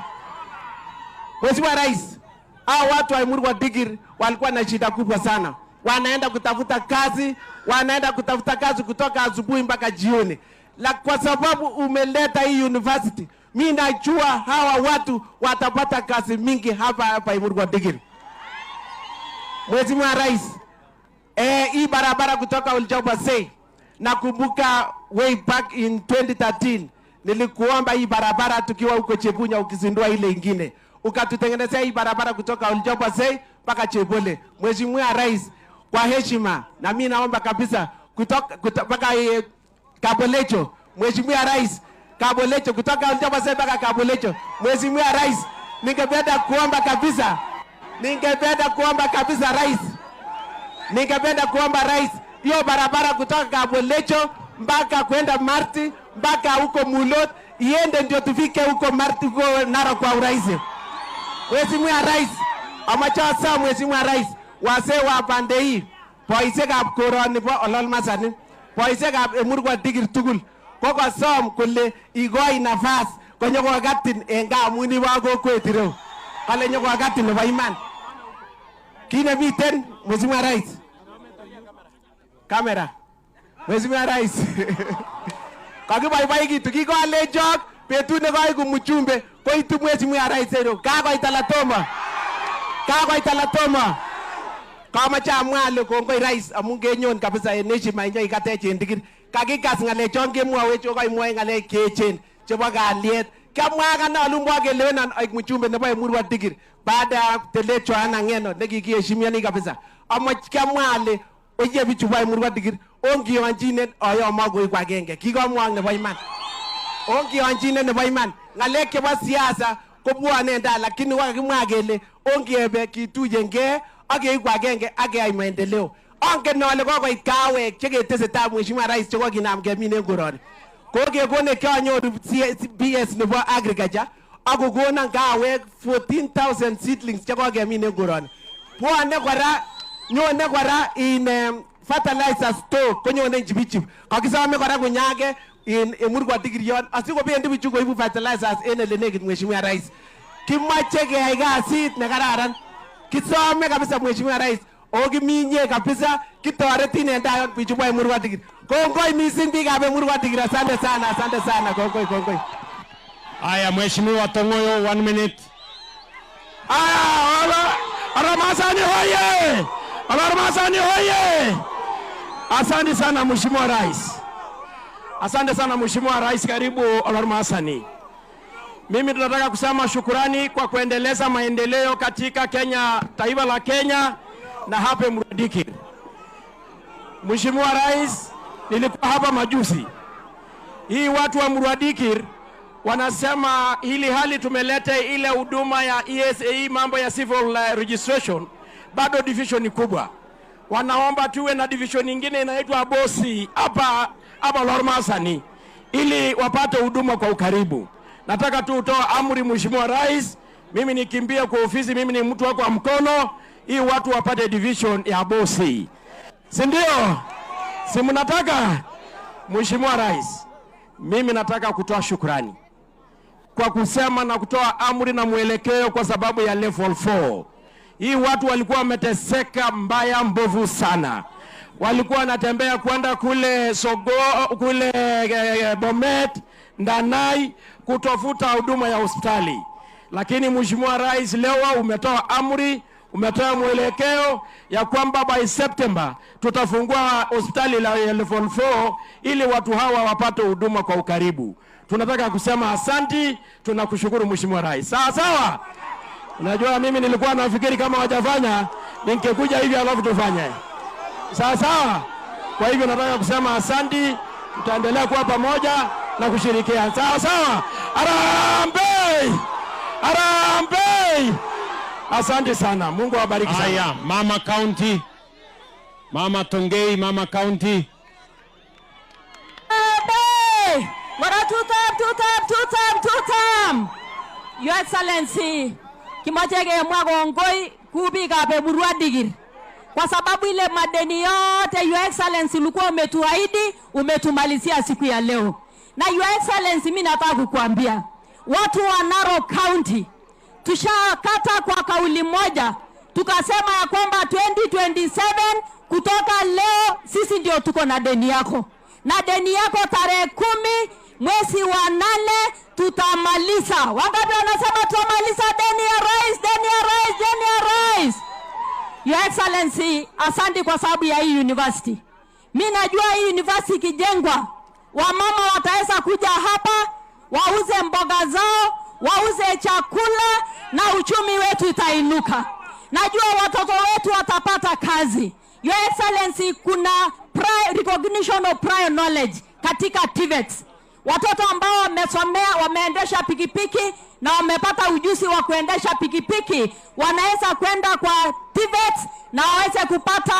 Mheshimiwa Rais, hao watu wa Emurua Dikirr walikuwa na shida kubwa sana. Wanaenda kutafuta kazi, wanaenda kutafuta kazi kutoka asubuhi mpaka jioni. La, kwa sababu umeleta hii university, mimi najua hawa watu watapata kazi mingi hapa hapa Emurua Dikirr. Mheshimiwa Rais, hii barabara kutoka Oljobasei, nakumbuka way back in 2013 nilikuomba hii barabara tukiwa huko Chebunya ukizindua ile ingine. Ukatutengenezea hii barabara kutoka Oljobasei mpaka Chebole. Mheshimiwa Rais, kwa heshima na mimi naomba kabisa kutoka mpaka Kabolecho. Mheshimiwa Rais, Kabolecho kutoka Oljobasei mpaka Kabolecho. Mheshimiwa Rais, ningependa kuomba kabisa. Ningependa kuomba kabisa Rais. Ningependa kuomba Rais, hiyo barabara kutoka Kabolecho mpaka kwenda Marti mpaka huko Mulot iende ndio tufike huko Marti huko Narok kwa urahisi. Mheshimiwa Rais, amacha sa Mheshimiwa Rais, wase wa pande hii, boisiekab koroni bo Ololmasani, boisiekab Emurua Dikirr tugul kokosom kole igoi nafas konyokokatin en gaa amun ibo kokwet ireu. Kale nyokokatin nebo iman. Kit nemiten Mheshimiwa Rais. Kamera. Mheshimiwa Rais. Kakiboiboikitu kikolenchok betut nekoiku mjumbe koitu Mheshimiwa Rais ero. Kakoit ala tomo. Kakoit ala tomo. Kamache amwa ale kongoi Rais amun kenyon kabisa en heshima inyo ikatech en Dikirr. Kakikas ng'alechon kemwowech okoimwoe ng'alek cheechen chebo kalyet. Kiamwa akane alumwa kelewenan aik mjumbe nebo Emurua Dikirr baada ya the late Johana Ngeno nekikiheshimiani kabisa. Amach kiamwa ale oye bichu bo Emurua Dikirr ongiyonchinen oyomo koiku agenge. Kikomwok nebo iman. Ongiyonchinen nebo iman. Ng'alek chebo siasa kobwone en tai lakini kokakimwa kele ongebe kituyengee ak keiku agenge ak keyai maendeleo. Angen ale kokoit kawek cheketesetai Mheshimiwa Rais chekokinam kemin en koroni. Kokekonech kianyoru PS nebo agriculture ak kokonon kawek 14,000 seedlings chekokemin en koroni. Bwone kora, nyone kora in fertilizer store konyone Njibichip. Kakisome kora konyage in Emurua Dikirr yon asikobendi bichu koibu fertilizers en ele nekit Mheshimiwa Rais. Kimoche keyai kasit nekararan. Kisome kabisa Mheshimiwa Rais. Okiminye kabisa kitoretin en tai yon bichu bo Emurua Dikirr. Kongoi missing biikab Emurua Dikirr, asante sana, asante sana, kongoi, kongoi. Aya, Mheshimiwa Tongoyo, 1 minute. Aya, Aramasani hoye! Aramasani hoye! Asante sana Mheshimiwa Rais. Asante sana Mheshimiwa Rais, karibu Aramasani. Mimi tunataka kusema shukurani kwa kuendeleza maendeleo katika Kenya, taifa la Kenya na hapa Emurua Dikirr. Mheshimiwa Rais, nilikuwa hapa majuzi. Hii watu wa Emurua Dikirr wanasema hili hali tumeleta ile huduma ya ESAE, mambo ya civil registration, bado division ni kubwa. Wanaomba tuwe na division nyingine inaitwa Bosi hapa hapa Lormasani ili wapate huduma kwa ukaribu. Nataka tu utoe amri Mheshimiwa Rais, mimi nikimbia kwa ofisi, mimi ni mtu wako wa mkono, ili watu wapate division ya Bosi. Si ndio? Si mnataka? Mheshimiwa Rais, mimi nataka kutoa shukrani kwa kusema na kutoa amri na mwelekeo kwa sababu ya level 4. Hii watu walikuwa wameteseka mbaya mbovu sana. Walikuwa wanatembea kwenda kule Sogo, kule Bomet, Ndanai kutafuta huduma ya hospitali. Lakini Mheshimiwa Rais, leo umetoa amri, umetoa mwelekeo ya kwamba by September tutafungua hospitali la level 4 ili watu hawa wapate huduma kwa ukaribu. Tunataka kusema asanti, tunakushukuru Mheshimiwa Rais. Sawa sawa. Unajua mimi nilikuwa nafikiri kama hawajafanya ningekuja hivi alafu tufanye. Sawa sawa. Kwa hivyo nataka kusema asanti, tutaendelea kuwa pamoja. na kushirikiana. Sawa sawa. Harambee! Harambee! Asante sana. Mungu awabariki sana. Haya, Mama County. Mama Tongei, Mama County. Harambee! Mara two term, two term, two term, two term. Your Excellency, kimoche kemwa kongoi ku biikab Emurua Dikirr. Kwa sababu ile madeni yote Your Excellency ulikuwa umetuahidi, umetumalizia siku ya leo. Na Your Excellency, mimi nataka kukuambia, watu wa Narok County tushakata kwa kauli moja, tukasema ya kwamba 2027 kutoka leo sisi ndio tuko na deni yako. Na deni yako tarehe 10 mwezi wa 8 tutamaliza. Wangapi wanasema tutamaliza deni ya rais, deni ya rais, deni ya rais? Your Excellency, asante kwa sababu ya hii university. Mimi najua hii university ikijengwa, wamama wataweza kuja hapa, wauze mboga zao, wauze chakula na uchumi wetu utainuka. Najua watoto wetu watapata kazi. Your Excellency, kuna recognition of prior knowledge katika TVET. Watoto ambao wamesomea, wameendesha pikipiki na wamepata ujuzi wa kuendesha pikipiki, wanaweza kwenda kwa TVET na waweze kupata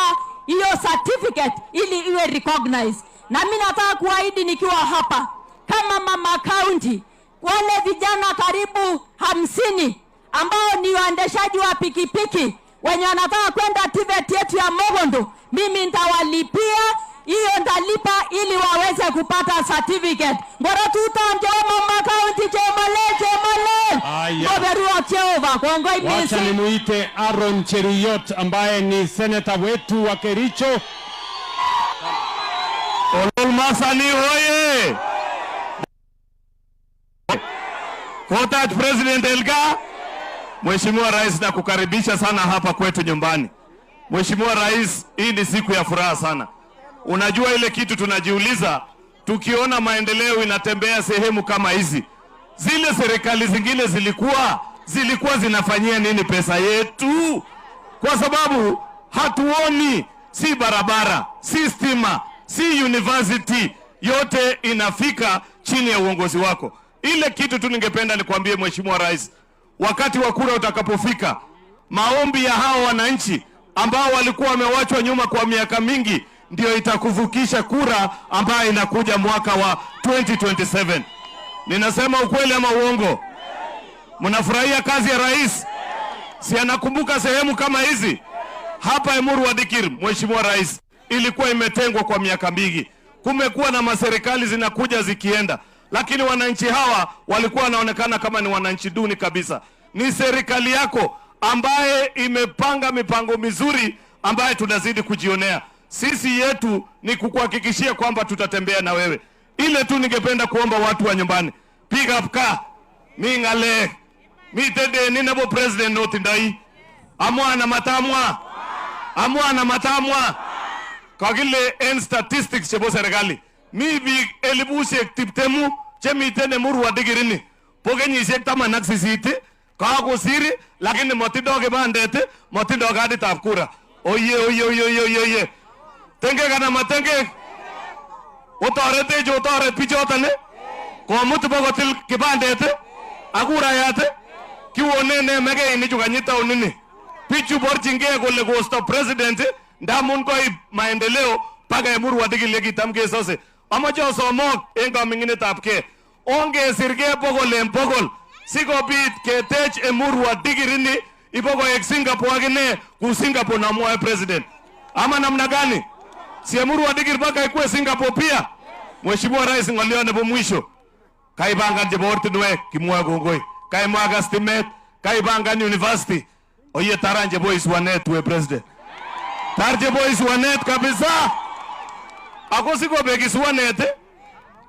hiyo certificate ili iwe recognized. Na mimi nataka kuahidi nikiwa hapa kama Mama County, wale vijana karibu 50 ambao ni waendeshaji wa pikipiki wenye wanataka kwenda TVET yetu ya Mogondo, mimi nitawalipia hiyo, nitalipa ili waweze kupata certificate. Ngoro tutamje Mama County, chemole chemole. Ngoberua Jehova kongoi misi. Wacha nimuite Aaron Cheruiyot ambaye ni senator wetu wa Kericho. Ololmasani hoye. Kotach President Elga, Mheshimiwa Rais, nakukaribisha sana hapa kwetu nyumbani. Mheshimiwa Rais, hii ni siku ya furaha sana. Unajua ile kitu tunajiuliza tukiona maendeleo inatembea sehemu kama hizi. Zile serikali zingine zilikuwa zinafanyia nini pesa yetu? Kwa sababu hatuoni, si barabara, si stima, si university, yote inafika chini ya uongozi wako. Ile kitu tu ningependa nikwambie Mheshimiwa Rais, wakati wa kura utakapofika, maombi ya hao wananchi ambao walikuwa wamewachwa nyuma kwa miaka mingi ndio itakuvukisha kura ambayo inakuja mwaka wa 2027. Ninasema ukweli ama uongo? Mnafurahia kazi ya rais? Si anakumbuka sehemu kama hizi? Hapa Emurua Dikirr, Mheshimiwa Rais, ilikuwa imetengwa kwa miaka mingi. Kumekuwa na maserikali zinakuja zikienda, lakini wananchi hawa walikuwa wanaonekana kama ni wananchi duni kabisa. Ni serikali yako ambaye imepanga mipango mizuri ambaye tunazidi kujionea. Sisi yetu ni kukuhakikishia kwamba tutatembea na wewe. Ile tu ningependa kuomba watu wa nyumbani, pick up car, mingale, mitende ninabo president notindai. Amwa na matamwa. Amwa na matamwa. Kagile en statistics chebo serikali. Mi biik 720,000 chemiten Emurua Dikirr. Bo kenyisiek 18 kakosir, lakini motindoi kipandet, motindoi kaditab kura. Oye oye oye oye oye. Tengek anan matengek? Otoretech, otoret bichoton komut bokotil kipandet ak kurayat. Kiwonen ne mekeinik kanyi taonini. Bichu borchingei kole kosto president ndamun koib maendeleo paka Emurua Dikirr yekitam kesose. Amache asomok en kaming'inetabgei, ongesirgei 100% sikobit ketech Emurua Dikirr ini ibokoek Singapore akine ku Singapore namwoe president. Ama namna gani? Si Emurua Dikirr mpaka ikuwe Singapore pia? Mheshimiwa Rais, ng'olio nebo mwisho. Kaipangan chebo ortinwek, kimwoe kongoi. Kaimwaga stimet, kaipangan university. Oye taran chebo iswanet we president. Tar chebo iswanet kabisa. Ako sikobek iswanet,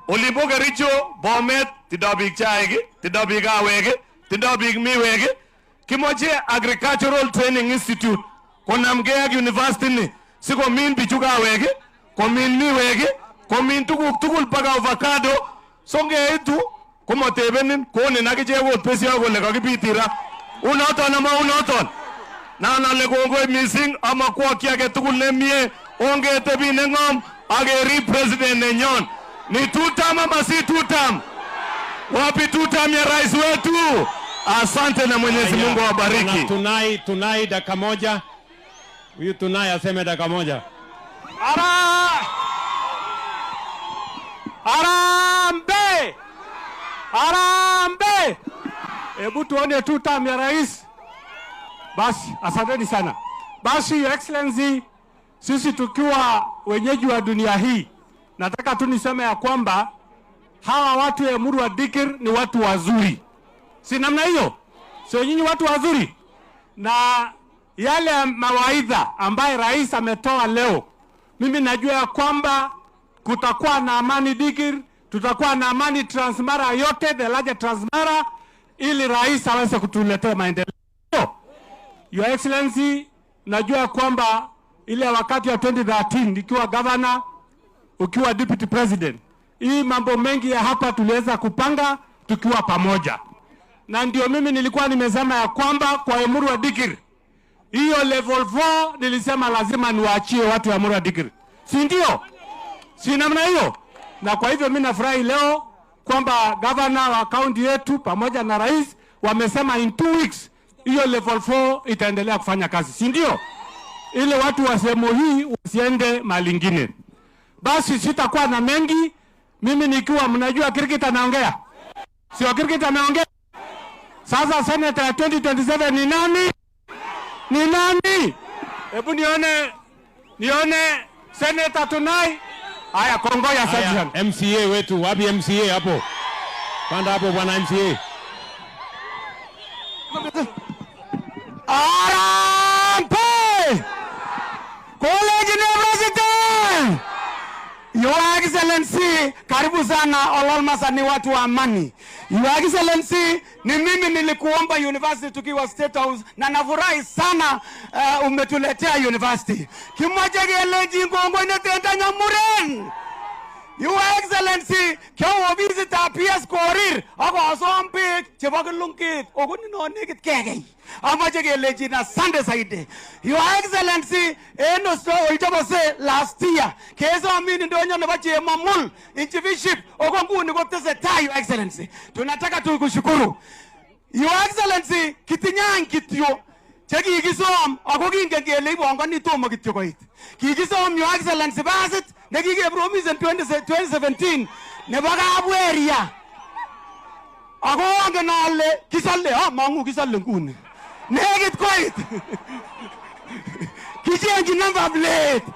olimbo Kericho, Bomet, tindo biik chaik, tindo biik kawek, tindo biik miwek. Kimoche Agricultural Training Institute konamgei ak university ni sikomin bichu kawek, komin miwek, komin tuguk tugul mpaka avocado. So ngeitu komotebenin konin akichek ot besio kole kakibiti ra. Unoton ama unoton? Nan ale kongoi missing ama kwa ki agetugul nemie, ongetebi neng'om ak kerib president nenyon. Ni tutam ama si tutam? Wapi tutam ya rais wetu? Asante na Mwenyezi Mungu awabariki. Tunai dakika moja. Huyu Tunai aseme dakika moja. Harambee! Harambee! Hebu tuone tutam ya rais. Basi, asanteni sana. Basi, Your Excellency, sisi tukiwa wenyeji wa dunia hii, nataka tu niseme ya kwamba hawa watu ya Emurua Dikirr ni watu wazuri. Si namna hiyo? Sio nyinyi watu wazuri? Na yale mawaidha ambaye rais ametoa leo, mimi najua ya kwamba kutakuwa na amani Dikirr, tutakuwa na amani Transmara yote, the larger Transmara, ili rais aweze kutuletea maendeleo. Your Excellency, najua kwamba ile wakati ya 2013 nikiwa governor, ukiwa deputy president, hii mambo mengi ya hapa tuliweza kupanga tukiwa pamoja. Na ndio mimi nilikuwa nimesema ya kwamba kwa Emurua Dikirr hiyo level 4 nilisema lazima niwaachie watu wa Emurua Dikirr. Si ndio? Si namna hiyo? Na kwa hivyo mimi nafurahi leo kwamba governor wa county yetu pamoja na rais wamesema in 2 weeks hiyo level 4 itaendelea kufanya kazi. Si ndio? Ile watu wa sehemu hii wasiende mahali ingine. Basi sitakuwa na mengi. Mimi nikiwa, mnajua Kirigit anaongea. Sio Kirigit ameongea. Sasa senator ya 2027 ni nani? Ni nani? Hebu nione senator Tunai. Haya, Kongoya sasa. MCA wetu, wapi MCA hapo? Panda hapo bwana MCA. Harambee! College University! Your Excellency, karibu sana Ololmasa, ni watu wa amani. Your Excellency, ni mimi nilikuomba university tukiwa State House, na nafurahi sana umetuletea university. Kimoja keleji ngongo inetenda nyamuren. Your Excellency, kyo visit PS Korir, ako asom bek chebo kilungkit, okuni no nekit kekei. Amache keleji na asante zaidi. Your Excellency, en oljobose last year, kesomin ndonyo nebo Chemamul, Inchifiship, oko nguni kotesetai, Your Excellency. Tunataka tukushukuru. Your Excellency, kitinyan kityo chekikisom ako kingen kele ibongoni tomo kityo koit. Kikisom Your Excellency basit nekikepromise en 2017 nebo Kabweria. Ako angen ale kisole, mang'u kisole nguni. Nekit koit. Kichengi number plate.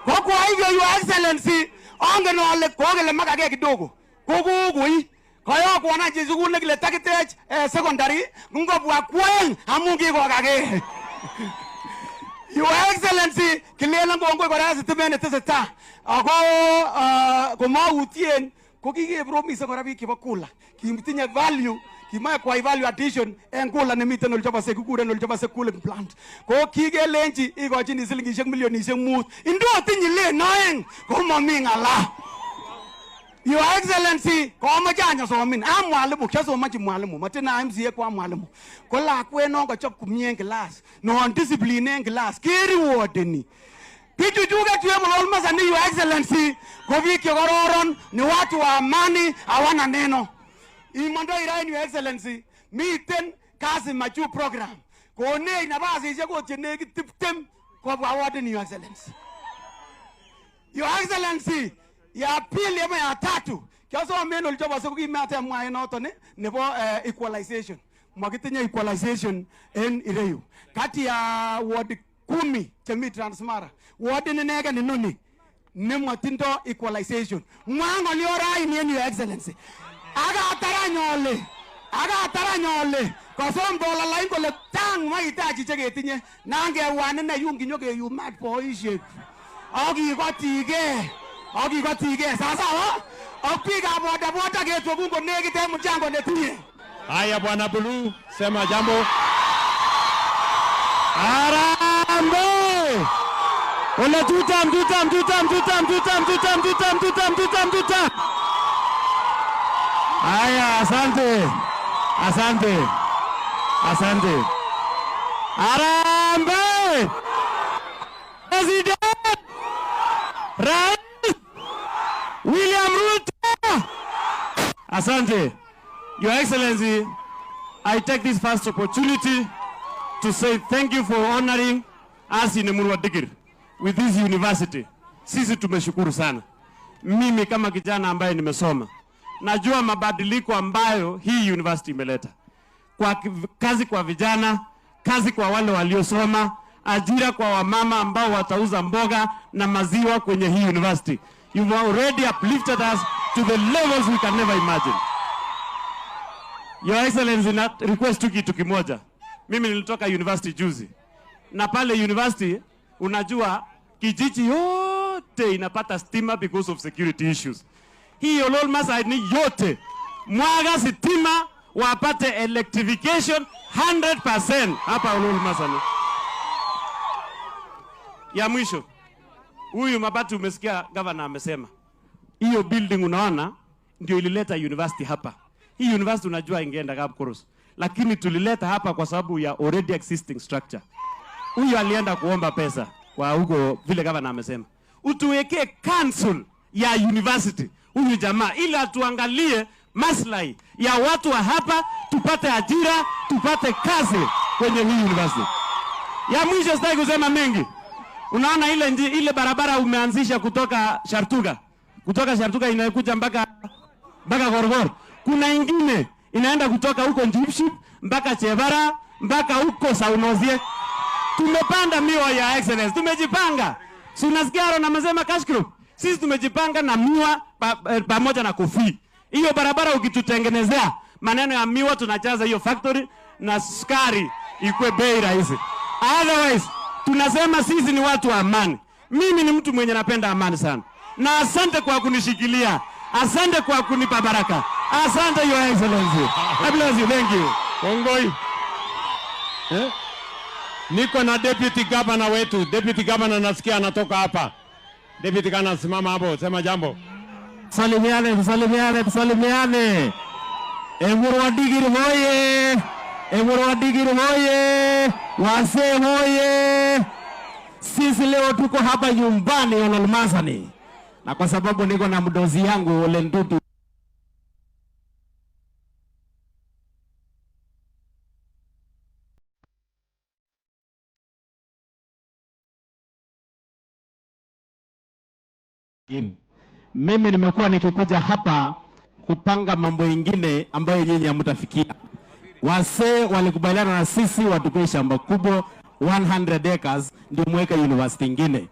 Ko kwa hivyo Your Excellency, angen ale kokele makake kidogo. Kokokoi. Kayokwan any sukul nekile takitech secondary, ngobwa kweng amun kikokake. Your Excellency, kilelen kongoi kora sitimet netesetai. Ako komautien ko kikepromise kora biik chebo Kula. Kitinye value, kimoe kwai value addition en Kula nemiten olchobose kikuren olchobose cooling plant. Ko kikelenchi ikochini silingishek milionishek 5. Indotinye len 2 komomi ng'ala. Your Excellency, komoche anyosomin. A mwalimu, kiasomonchi mwalimu. Matin a MCA kwa mwalimu. Ko lakwet non kochop komie en class, non discipline en class, kerewardeni. Bichuchuket chu Ololmasa ni Your Excellency, ko biik chekororon, ni watu wa amani, hawana neno. Imondoi raini Your Excellency, miten kasi majuu program. Konech nabasisiek ot chenekit 20 kobwa wardini Your Excellency. Your Excellency, ya pili ama ya tatu, kiasom en olchobose kokimatemwa en noton nebo equalization. Makitinye equalization en ireyu. Kati ya ward 10 chemi Transmara, ward inegen inoni nemotindo equalization. Mwa ng'olyo raini en Your Excellency. Akatarany ole kosom bolalain kole chang mahitaji cheketinye nangewan ine yun kinyokeyumat boisiek akikotige sasa ak biikab bodaboda ketwokun konekit en mchango netinye. Haya bwana Blue, sema jambo. Harambee! Ole tutam tutam tutam tutam tutam tutam tutam tutam tutam tutam. Haya, asante. Asante. Asante. Harambee! President Rais William Ruto. Asante. Your Excellency, I take this first opportunity to say thank you for honoring us in Emurua Dikirr with this university. Sisi tumeshukuru sana. Mimi kama kijana ambaye nimesoma, najua mabadiliko ambayo hii university imeleta. Kwa kazi kwa vijana, kazi kwa wale waliosoma, ajira kwa wamama ambao watauza mboga na maziwa kwenye hii university. You've already uplifted us to the levels we can never imagine. Your Excellency, na request tu kitu kimoja. Mimi nilitoka university juzi. Na pale university, unajua kijiji yote inapata stima because of security issues. Hii Ololmasaini yote, mwaga stima wapate electrification 100% hapa Ololmasaini. Ya mwisho, huyu mabati umesikia governor amesema. Hiyo building unaona ndio ilileta university hapa. Hii university unajua ingeenda Kapkoros, lakini tulileta hapa kwa sababu ya already existing structure. Huyu alienda kuomba pesa kwa huko vile governor amesema. Utuwekee council ya university huyu jamaa ili atuangalie maslahi ya watu wa hapa, tupate ajira, tupate kazi kwenye hii university. Ya mwisho sitaki kusema mengi. Unaona ile barabara umeanzisha kutoka Shartuga. Kutoka Shartuga inayokuja mpaka Gorgor. Kuna ingine inaenda kutoka huko Njipship mpaka Chevara mpaka huko Saunozie. Tumepanda miwa ya Excellence, tumejipanga. Si unasikia Aaron amesema cash crop. Sisi tumejipanga na miwa pamoja na kofi. Hiyo barabara ukitutengenezea maneno ya miwa tunajaza hiyo factory na sukari ikue bei rahisi. Otherwise tunasema sisi ni watu wa amani. Mimi ni mtu mwenye napenda amani sana. Na asante kwa kunishikilia. Asante kwa kunipa baraka. Asante Your Excellency. I bless you. Thank you. Kongoi. Niko na deputy governor wetu. Deputy governor nasikia anatoka hapa. Deputy governor simama hapo, sema jambo. Salimiane, salimiane, salimiane. Emurua Dikirr hoye. Emurua Dikirr hoye. Wazee hoye. Sisi leo tuko hapa nyumbani Ololmasaini. Na kwa sababu niko na mdozi yangu Ole Ntutu. Mimi nimekuwa nikikuja hapa kupanga mambo ingine ambayo nyinyi hamtafikia. Wasee walikubaliana na sisi watupe shamba kubwa 100 acres ndio mweke university ingine.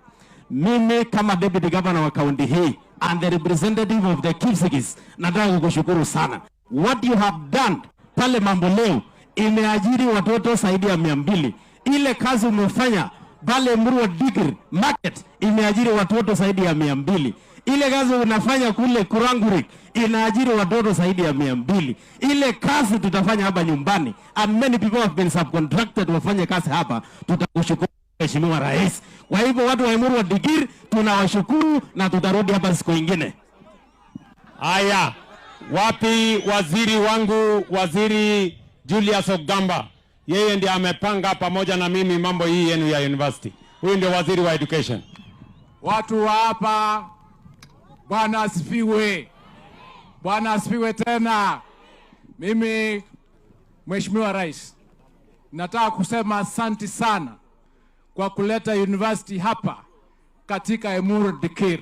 Mimi kama deputy governor wa county hii and the representative of the Kipsigis nataka kukushukuru sana. What you have done pale mambo leo imeajiri watoto zaidi ya 200. Ile kazi umefanya pale Emurua Dikirr market imeajiri watoto zaidi ya 200. Ile kazi unafanya kule Kurangurik inaajiri watoto zaidi ya 200. Ile kazi tutafanya hapa nyumbani, and many people have been subcontracted wafanye kazi hapa. Tutakushukuru Mheshimiwa Rais. Kwa hivyo watu wa Emurua Dikirr tunawashukuru na tutarudi hapa siku nyingine. Haya, wapi waziri wangu, Waziri Julius Ogamba? Yeye ndiye amepanga pamoja na mimi mambo hii yenu ya university. Huyu ndio waziri wa education. Watu wa hapa, Bwana asifiwe. Bwana asifiwe tena. Mimi Mheshimiwa Rais, nataka kusema asante sana kwa kuleta university hapa katika Emurua Dikirr.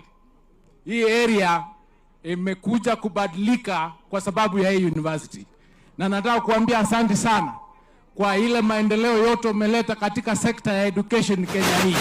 Hii area imekuja kubadilika kwa sababu ya hii university. Na nataka kuambia asante sana kwa ile maendeleo yote umeleta katika sekta ya education Kenya hii.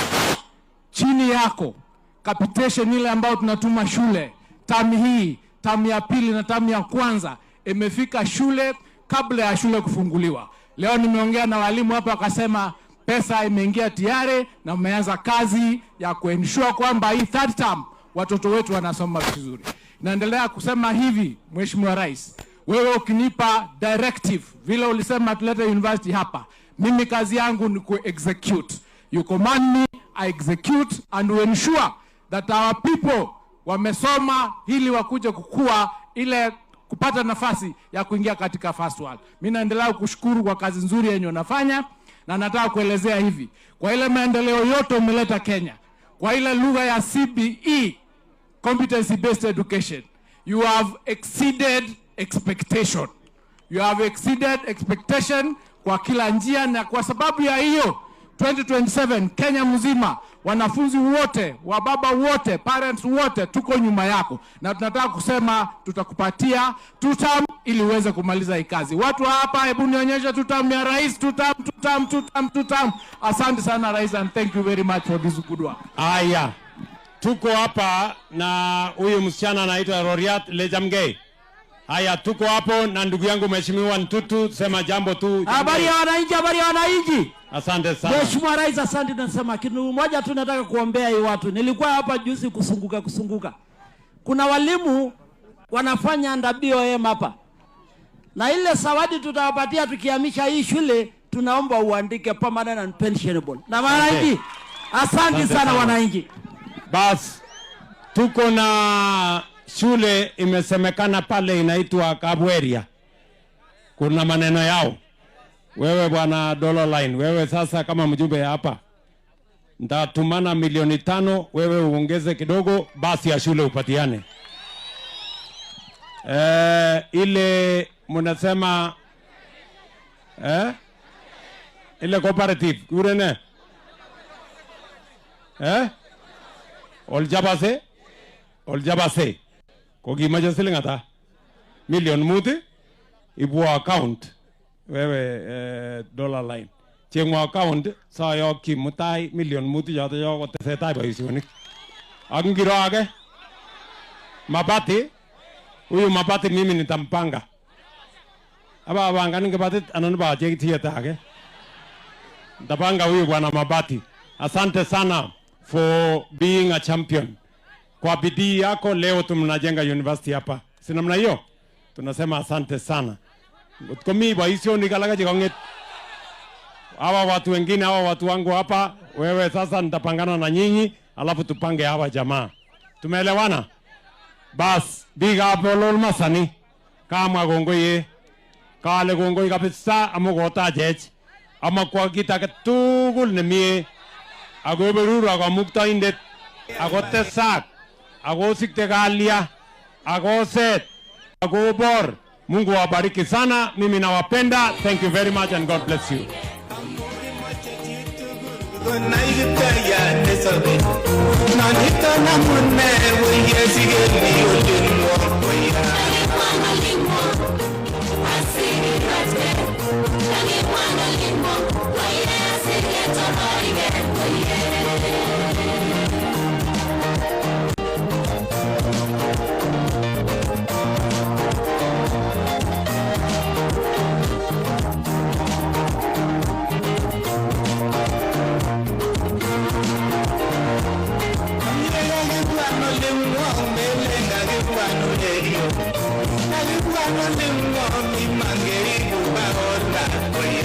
Chini yako, capitation ile ambayo tunatuma shule, tamu hii, tamu ya pili na tamu ya kwanza, imefika shule kabla ya shule kufunguliwa. Leo nimeongea na walimu hapa wakasema pesa imeingia tayari na umeanza kazi ya kuensure kwamba hii third term watoto wetu wanasoma vizuri. Naendelea kusema hivi, Mheshimiwa Rais, wewe ukinipa directive vile ulisema tulete university hapa, mimi kazi yangu ni ku-execute. You command me, I execute and we ensure that our people wamesoma ili wakuje kukua ile kupata nafasi ya kuingia katika first world. Mimi naendelea kushukuru kwa kazi nzuri yenye unafanya, na nataka kuelezea hivi, kwa ile maendeleo yote umeleta Kenya, kwa ile lugha ya CBE, competency based education, you have exceeded expectation. You have exceeded expectation kwa kila njia, na kwa sababu ya hiyo 2027 Kenya mzima, wanafunzi wote, wababa wote, parents wote, tuko nyuma yako, na tunataka kusema tutakupatia tutam ili uweze kumaliza hii kazi. Watu hapa, hebu nionyeshe tutam ya rais, tutam, tutam, tutam, tutam. Asante sana rais, and thank you very much for this good work. Aya, tuko hapa na huyu msichana anaitwa Roriat Lejamgei. Haya, tuko hapo na ndugu yangu Mheshimiwa Ntutu, sema jambo tu. Habari ya wananchi, habari ya wananchi. Asante sana. Mheshimiwa Rais, asante. Tunasema kitu moja tu, nataka kuombea hii watu. Nilikuwa hapa juzi kusunguka kusunguka, kuna walimu wanafanya under BOM hapa, na ile zawadi tutawapatia tukihamisha hii shule, tunaomba uandike permanent and pensionable. Na wananchi, asante sana wananchi. Bas, tuko na shule imesemekana pale inaitwa Kabweria. Kuna maneno yao. Wewe bwana Dollar Line, wewe sasa kama mjumbe hapa, nitatumana milioni 5, wewe uongeze kidogo, basi ya shule upatiane. Ile mnasema ile cooperative kurene Oljabase, Oljabase kokimache siling ata milion 5, ibwo account wewe Dollar Line, chengwa account sayokyi mutai milion 5 choto cho kotesetai boisionik. Ak ngiro age Mabati, huyu Mabati mimi nitampanga, abapangan kibatit anan bachek chieta age, nitapanga huyu bwana Mabati. Asante sana for being a champion. Kwa bidii yako leo tunajenga university hapa, si namna hiyo? Tunasema asante sana. Ngot mi boisionik alak chekong'et hawa watu wengine, hawa watu wangu hapa, wewe sasa nitapangana na nyinyi, alafu tupange hawa jamaa. Tumeelewana? Bas, big up Ololmasani. Kamwa kongoi ye. Kale kongoi kabisa amu kotachech. Amakwa kit age tugul nemie. Ako iberuro Kamuktaindet. Ako tesak. Ako sikte kalia. Ako set. Ako bor. Mungu awabariki sana. Mimi nawapenda. Thank you very much and God bless you. Konai Kiptayat nesobe. Noniton amune koyesigeni olingwong koya. Kakibwan olingwong, melen kakibwan olingwong.